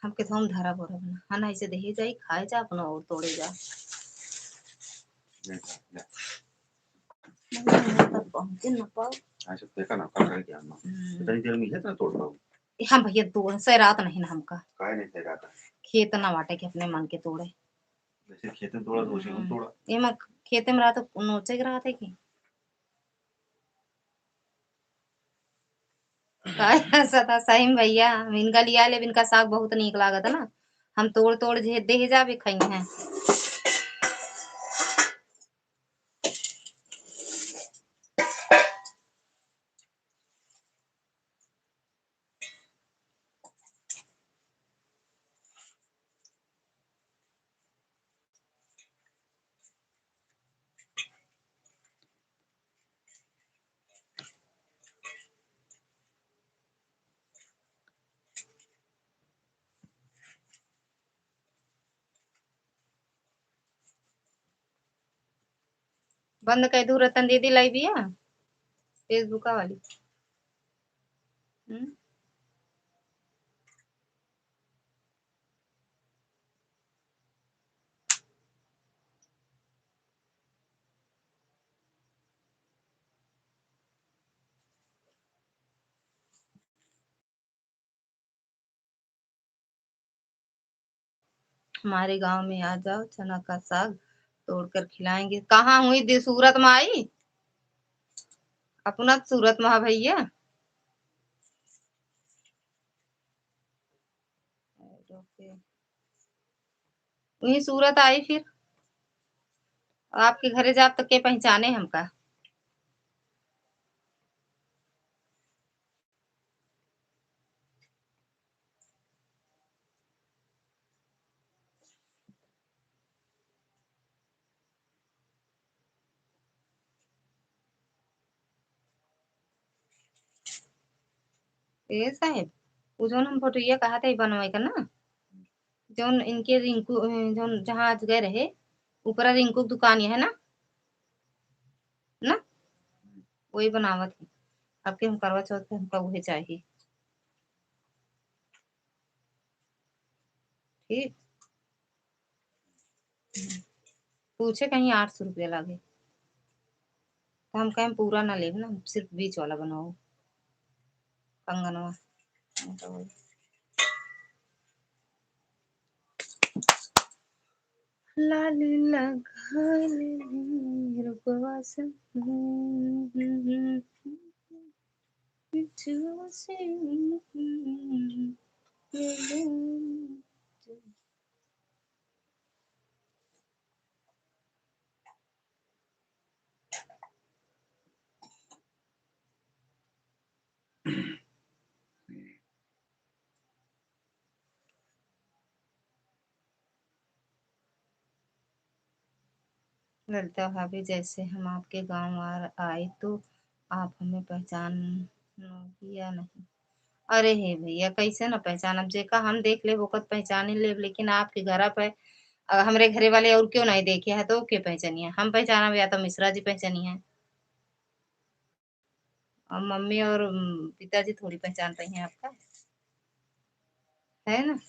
हमके तो हम धरा बोरा बना। हाँ, ना इसे देहे जाई, खाए जा, अपना और तोड़े जा। ले जा, ले। नहीं, यहाँ तक पहुँचे ना पाओ। हाँ, सब देखा ना, कल करके आना। हम्म। इतनी देर में ये इतना तोड़ पाओ। ए, हाँ भैया, तोड़, सैरात नहीं ना हमका। काहे नहीं सैरात है? खेत ना वाटे के अपने मन के तोड़े। जैसे खेत में तोड़ा, तो उसे हम हम्म। तोड़ा। ये मैं खेते में रहा तो नोचे के रहा था कि? काय सदा सही में भैया, इनका लिया ले, इनका साग बहुत नीक लागत है ना। हम तोड़ तोड़ जे दे जाबे खाई हैं। बंद कर दू रतन दीदी लाइव या Facebook वाली। हम्म। हमारे गांव में आ जाओ, चना का साग तोड़कर खिलाएंगे। कहाँ हुई दी सूरत में आई? अपना सूरत में है भैया। ओके। वही सूरत आई फिर। आपके घरे जाब तो के पहचाने हमका? ए साहेब, उ जौन हम फोटोइया कहा थे बनवाए का ना, जौन इनके रिंकू, अ, जौन जहाँ आज गए रहे, ऊपरा रिंकू की दुकान ये है ना, ना? वही बनावत है। आपके हम करवा चौथ पे हमका उहे चाहिए। ठीक। पूछे कहीं आठ सौ रुपया लागे, तो हम कहें पूरा ना लेब ना, सिर्फ बीच वाला बनाओ कंगनवा। लाली लगा ले रूपवा से, बिछुआ से, ललिता भाभी, जैसे हम आपके गांव आ, आए तो आप हमें पहचानोगी या नहीं? अरे हे भैया, कैसे ना पहचानब? जेका हम देख लेब ओकर पहचान ही लेब, लेकिन आपके घरा पे, अ, हमरे घरे वाले और क्यों नहीं देखे है तो के पहचानिए? हम पहचानब या तो मिश्रा जी पहचानिए। और मम्मी और, उम, पिताजी थोड़ी पहचान पाई हैं आपका, है ना?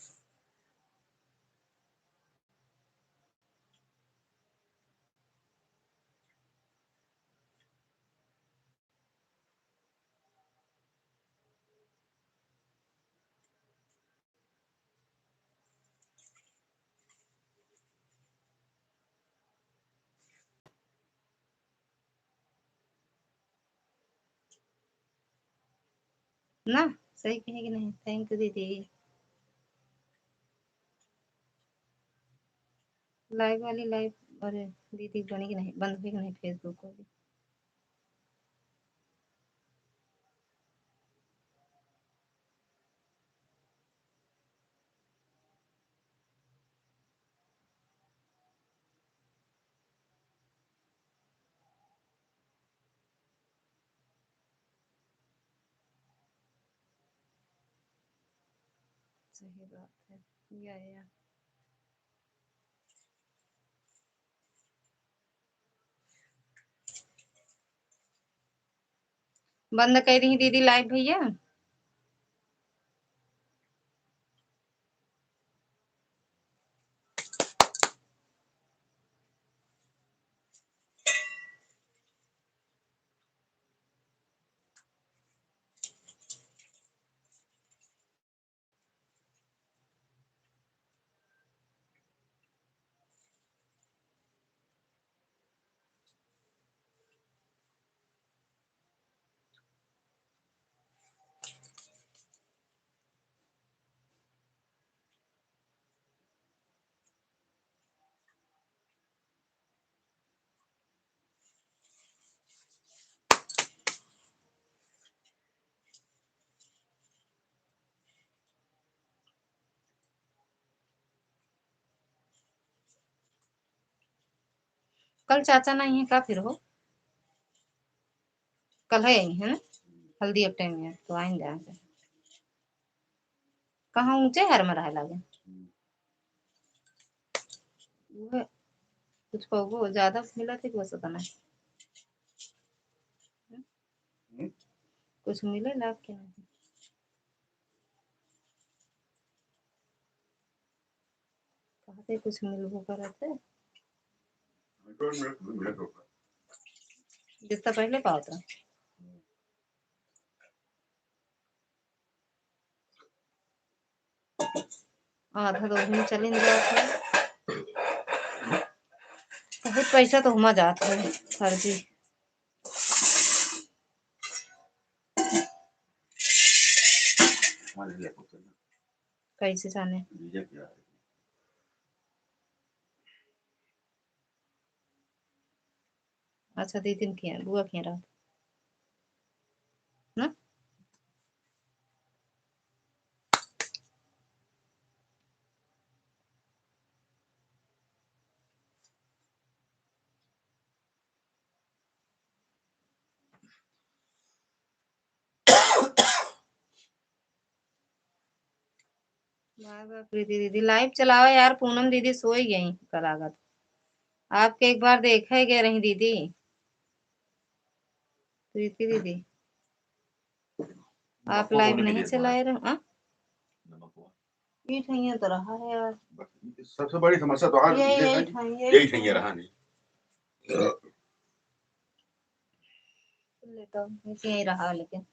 ना, सही कहे कि नहीं? Thank you दीदी। Live वाली live, अरे दीदी बनी कि नहीं, बंद हुई कि नहीं Facebook वाली? सही बात है। या, या। बंद कर दी दीदी live भैया। कल चाचा नहीं है का फिर हो? कल है यही, है ना? हल्दी अब टाइम है, तो आइन जाएंगे। कहाँ ऊंचे हर में रहे लागे? वो कुछ कहो, ज्यादा मिला थे, बस उतना। हम्म? कुछ मिले लाग के नहीं? कहाँ से कुछ मिलबो करत है? जितना पहले पावत रहा। आधा तो वही में चले जात है। बहुत पैसा तो हुमा जात है, सर जी। कैसे जाने? अच्छा, दीदी किया, बुआ किया रहा। ना? बाय बाय प्रीति दीदी, live चलावा यार। पूनम दीदी सोई गई का लागत। आपके एक बार देखे गए रही दीदी। प्रीति दीदी, आप live नहीं चलाए रहे, हाँ? ई ठइया तो रहा है यार। बस, सबसे बड़ी समस्या तो आज यही, ये यही है, ठइया, यही यही ठइया ठइया। रहा नहीं। ले तो, यही रहा लेकिन।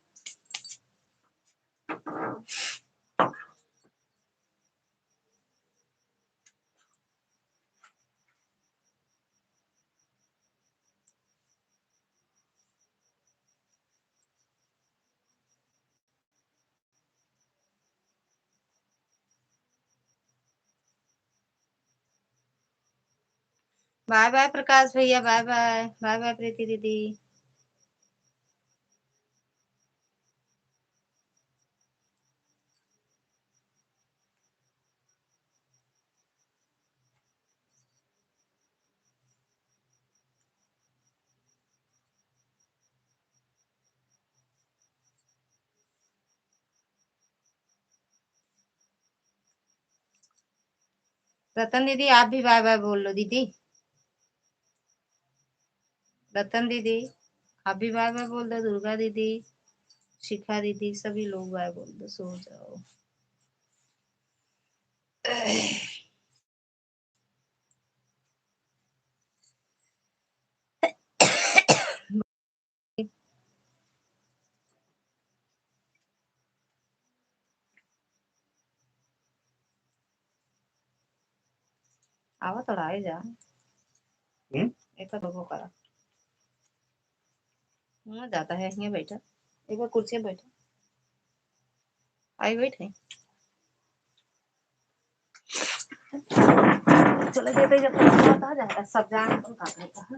बाय बाय प्रकाश भैया, बाय बाय, बाय बाय प्रीति दीदी। रतन दीदी, आप भी बाय बाय बोल लो दीदी। रतन दीदी, आप भी बाय बाय बोल दो। दुर्गा दीदी, शिखा दीदी, सभी लोग बाय बोल दो, सो जाओ। आवा थोड़ा आए जा। हम्म? एक तो वो करा। ना जाता है, यहीं बैठा। एक बार कुर्सी पे बैठा। आई बैठे। चले जाते जब तक बात आ जाए, सब जान तो का कहता है।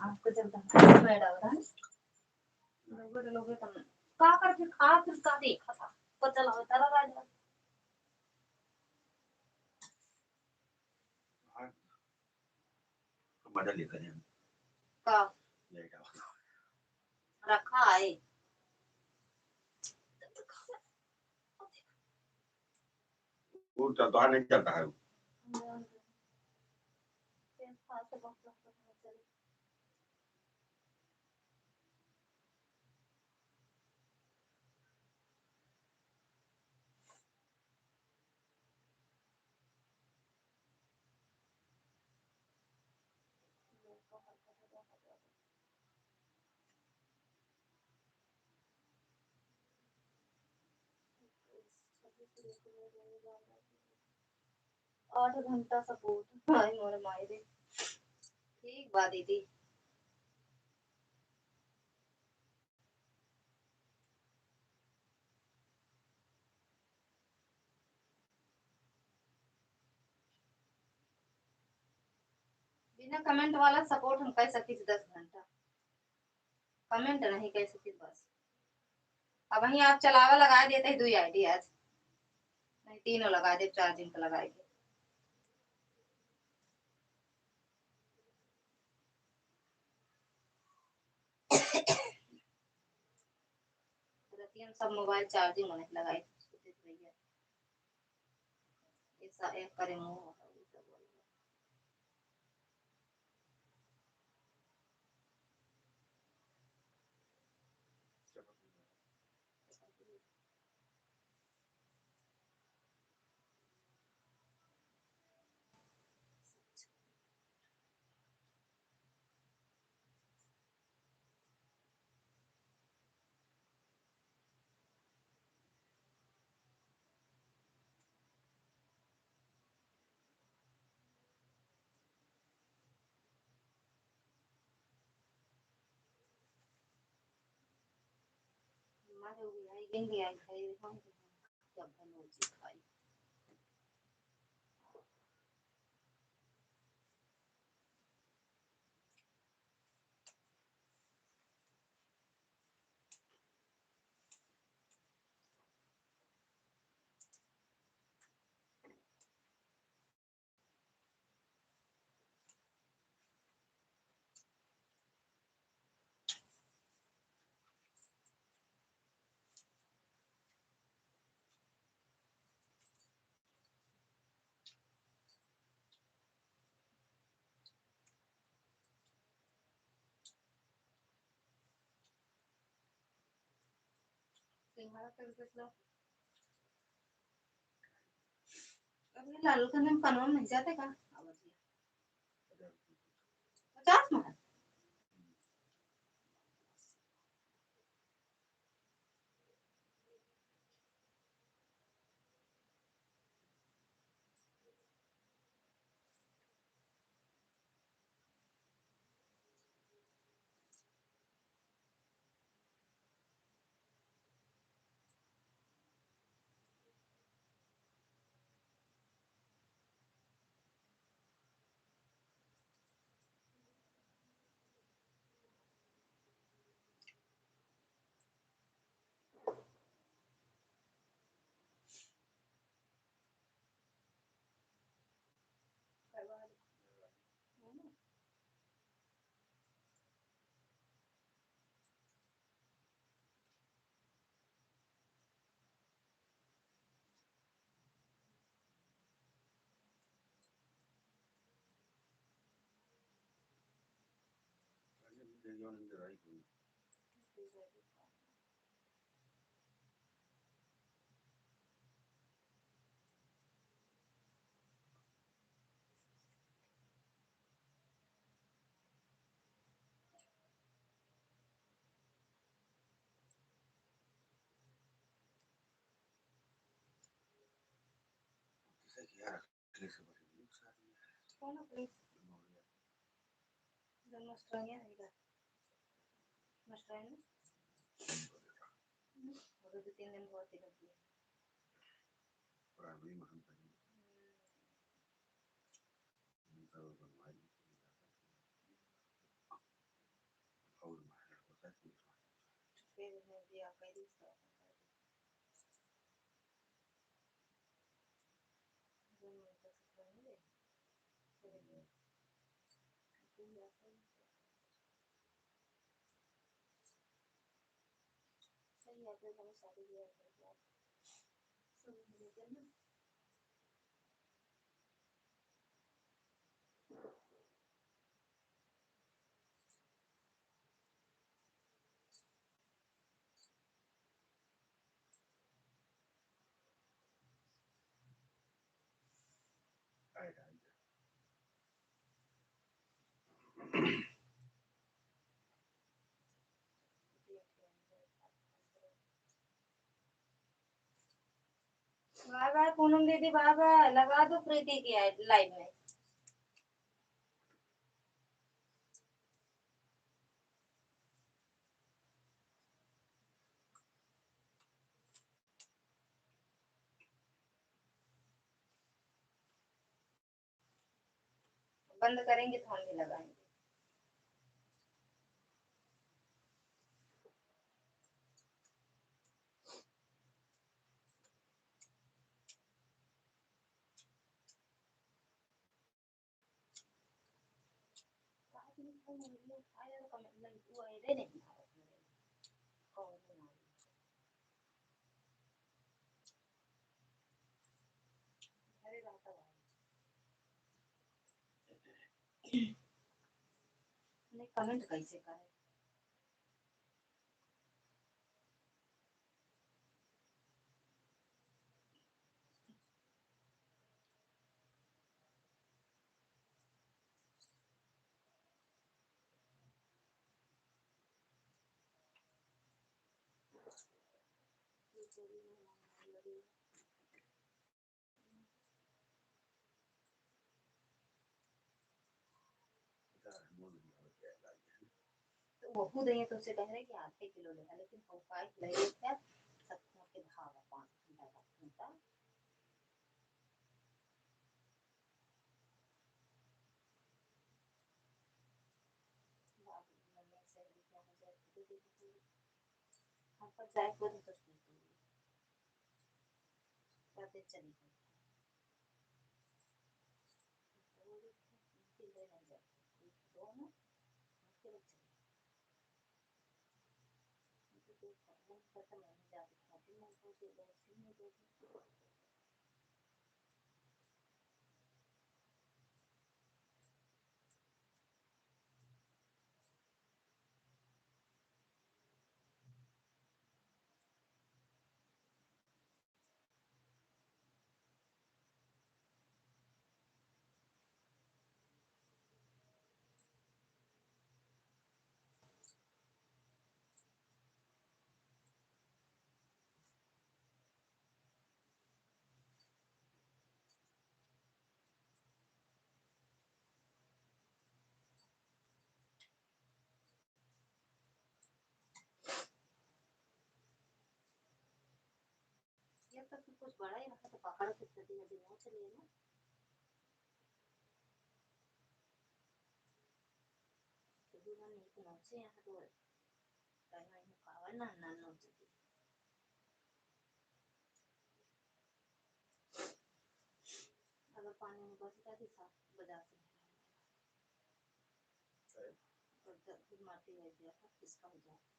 आपको जब तक मैं डाल रहा है, लोगों लोगों का का कर फिर खा फिर का देखा था, पता लगा तारा राजा। हाँ। तो मजा लेते हैं। का? ले जाओ। रखा है। वो चल, तो नहीं चलता है। आठ घंटा सपोर्ट। हाय मोर माई रे। ठीक बा दीदी। बिना कमेंट वाला सपोर्ट हम कर सकी दस घंटा। कमेंट नहीं कर सकी बस। अब वहीं आप चलावा लगा देते हैं दुई आईडी आज, नहीं तीनों लगा दे, चार्जिंग पे लगा के। रतिया में सब मोबाइल चार्जिंग में नहीं लगाई, सुते भैया। ऐसा एक करे मुंह होता है, ये सब बोल रहा है। हमारे वो आई गेंगे, आई खाई, हम जब बनोजी खाई। सिंघाड़ा कर देख लो। अब ये लालू के नाम कनवा में नहीं जाते का? पचास में है। कौन अपनी? जब मास्टरानिया रहेगा। मास्टरानी? वो तो दो तीन दिन बहुत ही लगी है। प्राइमरी महंत बनी। हम्म। उनका वो बनवाई। और महाराज होता है, फिर मैं भी आ गई, तो बाय बाय पूनम दीदी, बाय बाय। लगा दो प्रीति की लाइव में। बंद करेंगे तो हम भी लगाएंगे। नहीं, कमेंट कैसे करें? तो वहू दइया तो उसे कह रहे कि आधे किलो ले, लेकिन वो का ले क्या, सब के धावा पाँच घंटा, दस घंटा। बाबू, मम्मी से लिखा हो जाए, खुद ही देखो। हम पर जाए, खुद ही तो सीख लेंगे। पता चली। ये तो फिर कुछ बड़ा ही रहा तो पकड़ के तो धीरे धीरे नोच लिए ना। तो भी मैंने एक नोचे यहाँ तो पहला ही कावा ना, ना नोच दी। अगर पानी में बस जाती साफ बजा से। और द-, फिर माटी लग गया था, खिसका हो जाता।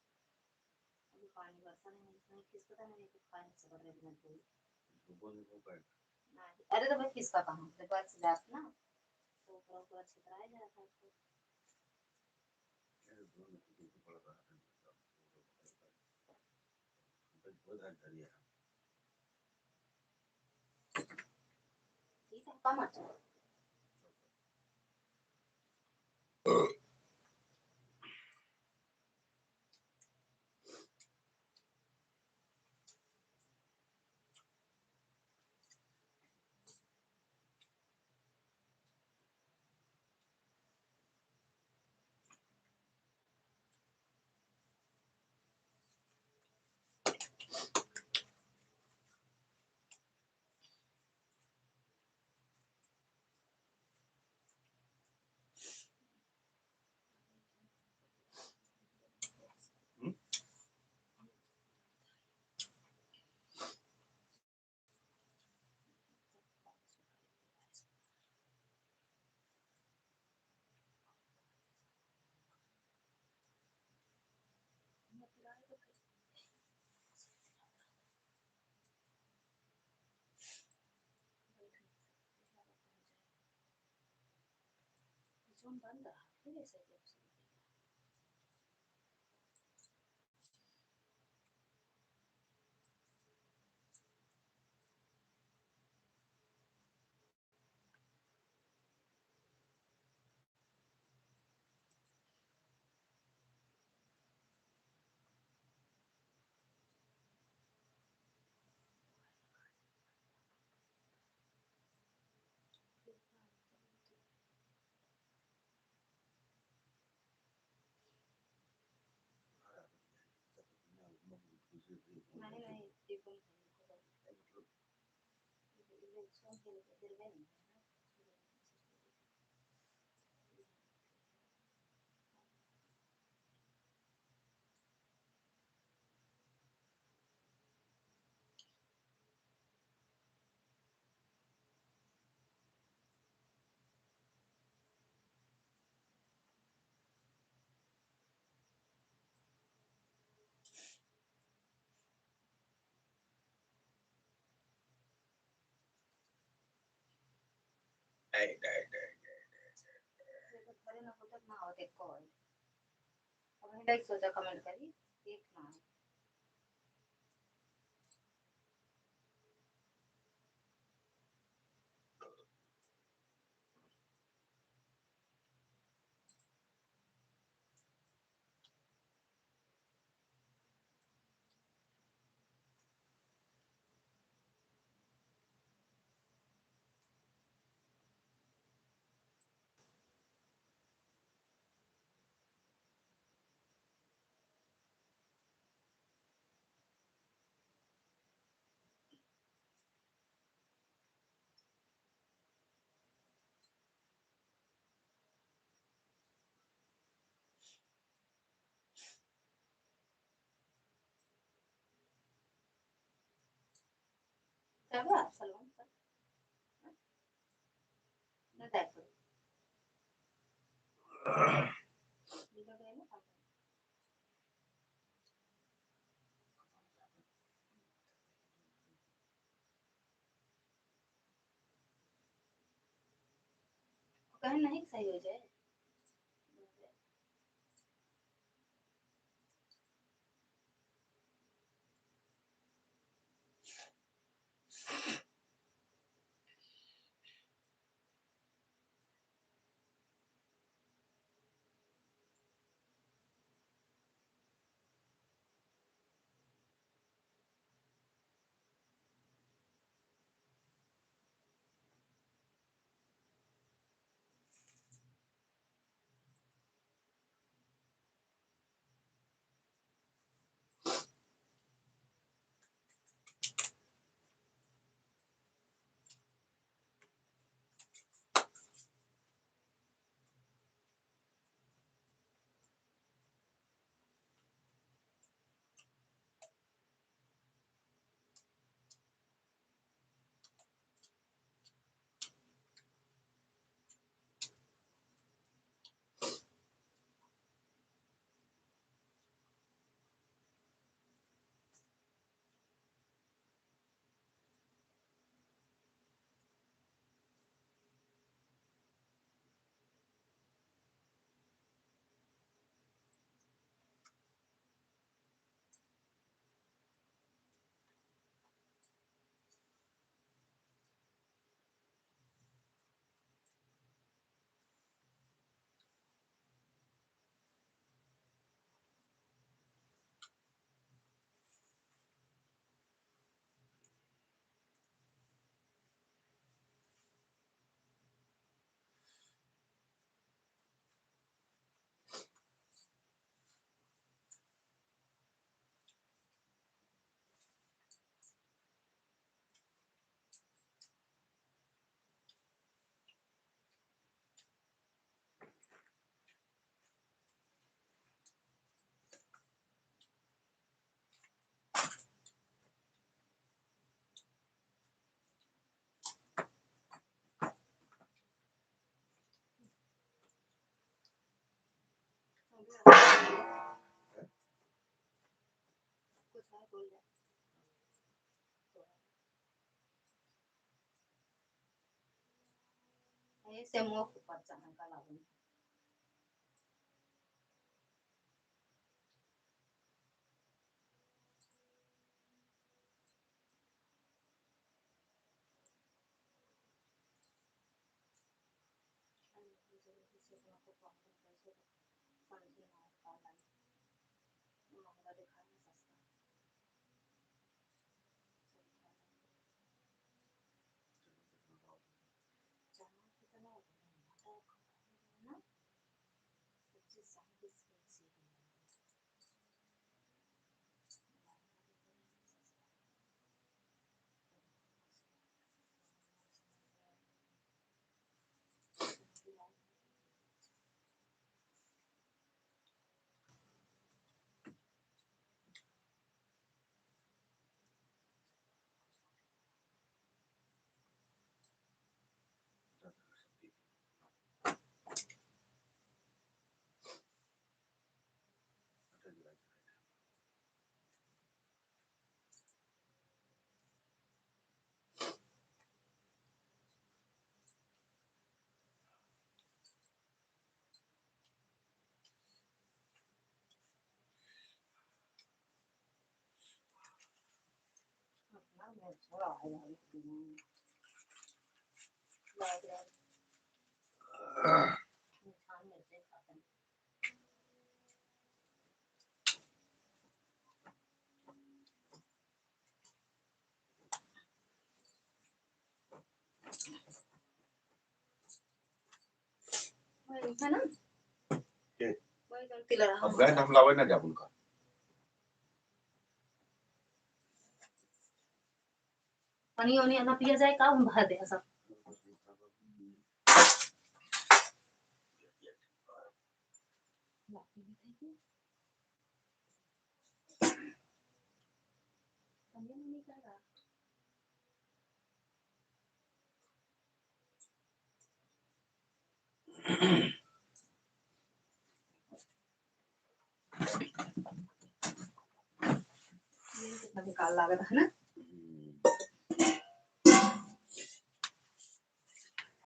अभी पानी बरसा नहीं, इसमें खिसकता नहीं, तो खाने से बगैर बिना धोए। धोबो नहीं हो पाएगा। नहीं, अरे तो भाई खिसका कहाँ? जब बरस जात ना, तो ऊपर ऊपर छितराए जाता है। अरे दोनों को तो बड़ा रहा है, मतलब, बहुत हद करिए। ठीक है, कम अच्छा। बंद रहा, फिर ऐसे कैसे? नहीं, नहीं, ये कौन है? नहीं, नहीं, नहीं, नहीं, नहीं, नहीं। ये तो थोड़े ना होता, ना होते कॉल। अब हम लाइक सोचा कमेंट करी, एक ना। क्या हुआ सलमान सर? ना देखो। कहे नहीं सही हो जाए। ऐसे मुख पर चढ़न का लागल। समझी ना का लाई। महंगा दिखाई ना सस्ता। चावल कितना होता है? आटा खाना है ना? पच्चीस साल की स्पीड से ही है। है ना? के? वही गलती लगा अब हम। गए हम लावे ना जाबुल का। पानी ओनी ना पिया जाए का, हम भर दे सब। ये कितना बेकार लागत है ना।